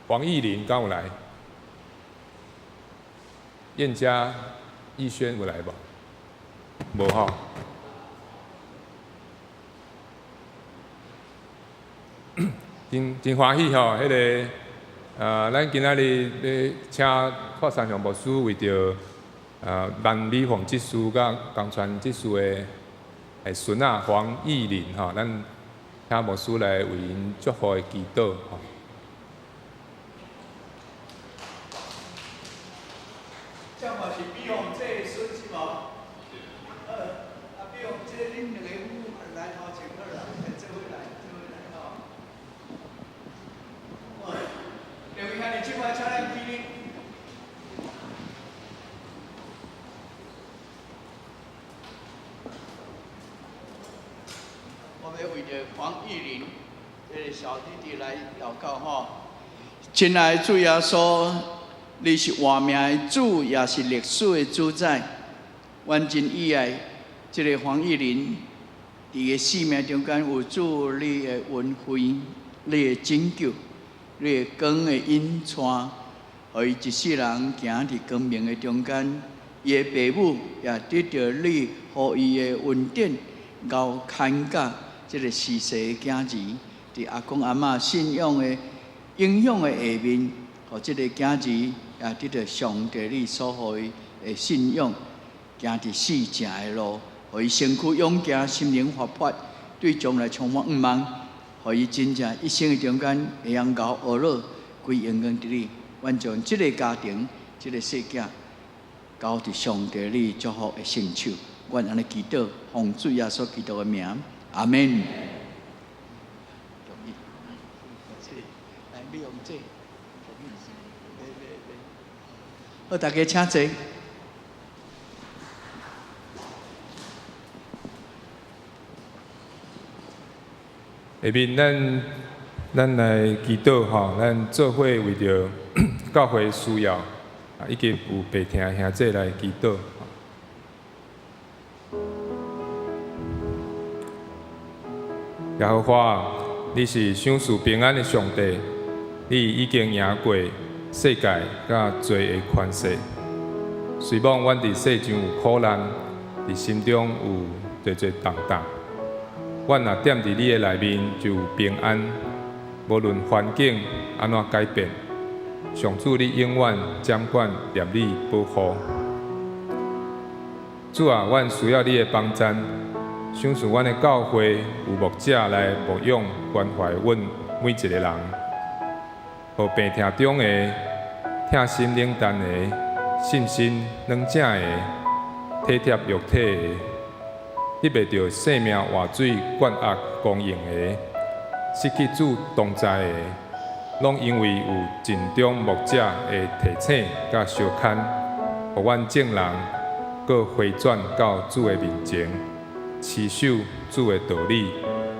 黃義林敢有來？燕家逸軒有來無？無吼。真真歡喜吼，彼个啊，咱今仔日咧請蔡三雄牧師為著啊萬美鳳執事佮江川執事的的孫仔黃義林吼，咱請牧師來為𪜶祝福的祈禱吼。這嘛是美鳳姐的孫是無？啊，美鳳姐，恁兩個母來頭前好啦，來做伙來，做伙來吼。兩位兄弟姊妹，請咱起立。我們為著黃玉玲這個小弟弟來禱告吼。親愛的主耶穌，你是活命的主，也是歷史的主宰。阮真意愛這個黃玉玲，佇伊的生命中間有主你的恩惠，你的拯救，你的光的引帶，予伊一世人行佇光明的中間。伊的爸母也得著你予伊的恩典，𠢕看教這個逝世的囝兒，佇阿公阿嬤信仰的影響的下面，予這個囝兒也得著上帝你所予伊的信仰，行佇四正的路，予伊身軀勇健，心靈活潑，對將來充滿向望，予伊真正一生的中間會曉𠢕學樂，歸榮光佇你。願將這個家庭、這個細囝交佇上帝你祝福的聖手。阮按呢祈禱，奉主耶穌基督的名，阿門。來，你用這。好，大家請坐。下面咱咱來祈禱吼，咱做伙為著教會需要，啊，以及有病疼的兄弟來祈禱。耶和華，你是賞賜平安的上帝，你已經贏過世界佮罪的權勢。雖罔阮佇世上有苦難，佇心中有濟濟重擔。阮若踮佇你的內面，就有平安。無論環境按怎改變，上主你永遠掌管攝理保護。主啊，阮需要你的幫贊，賞賜阮的教會有牧者來牧養關懷阮每一個人，予病痛中的、疼心冷淡的、信心軟正的、體貼肉體的、得袂著生命活水灌壓供應的、失去主同在的，攏因為有盡忠牧者的提醒佮相牽，予阮眾人閣回轉到主的面前，持守主的道理，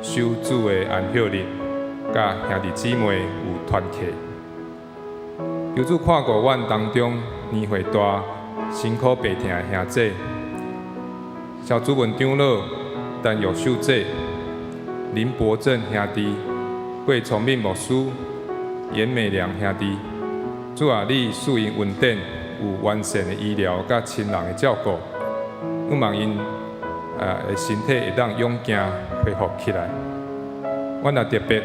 守主的安息日，佮兄弟姊妹有團契。求主看顧阮當中年歲大、辛苦病痛的兄姊，蕭主文長老、陳玉秀姐、林伯正兄弟、郭聰敏牧師、嚴美良兄弟，主啊，你賜𪜶恩典，有完善的醫療佮親人的照顧，向望𪜶的身體會當勇健恢復起來。阮也特別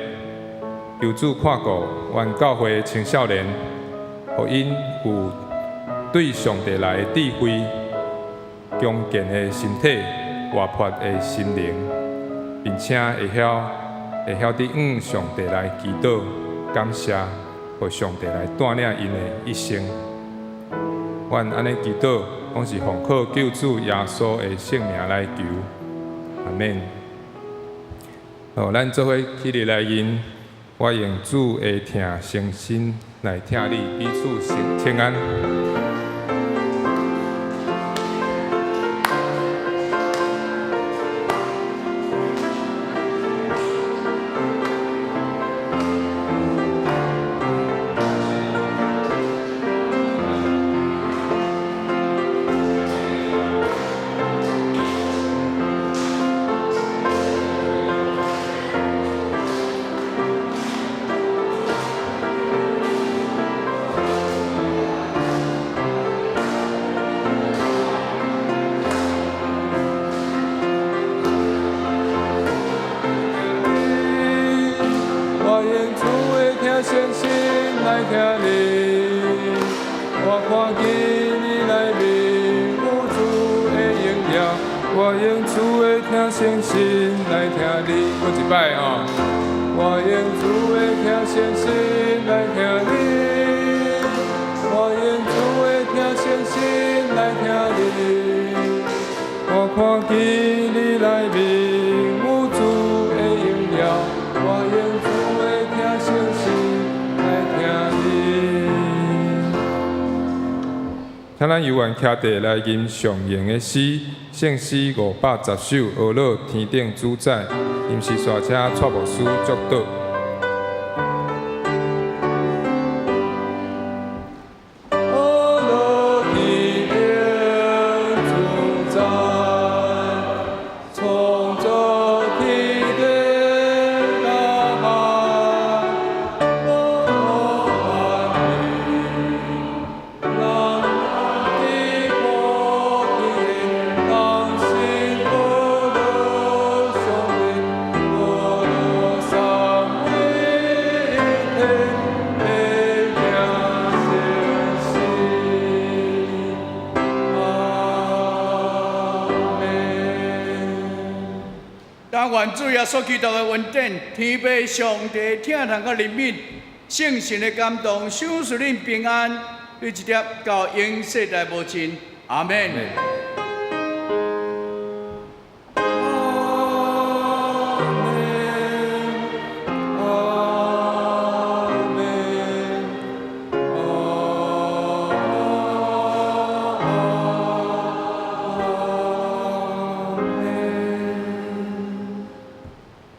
求主看顧阮教會的青少年，予𪜶有對上帝來的智慧、強健的身體、活潑的心靈，並且會曉得向上帝來祈禱、感謝，予上帝來帶領𪜶的一生。阮按呢祈禱，攏是奉靠救主耶穌的聖名來求，阿們。好，咱做伙起立來吟，我用主的疼誠心來疼你，彼此請安。我用主的疼誠心來疼你，我看見你內面有主的榮耀。我用主的疼誠心來疼你，閣一擺吼。我用主的疼誠心來疼你，我用主的疼誠心來疼你。我看見你內面有主的榮耀，我用主的疼誠心來疼你。請咱猶原徛地來吟上型的詩，聖詩510首，呵咾天頂主宰，臨時煞請蔡牧師祝禱。呵咾天頂主宰，創造天地大海，呵咾萬民，人伫普天同心呵咾上帝，呵咾三位一體的行神事。阿們。但願主耶穌基督的恩典、天父上帝疼痛佮憐憫、聖神的感動、賞賜恁平安，一直到永世代無盡。阿們。阿們，阿們，阿們。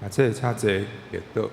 啊，這請坐，默禱。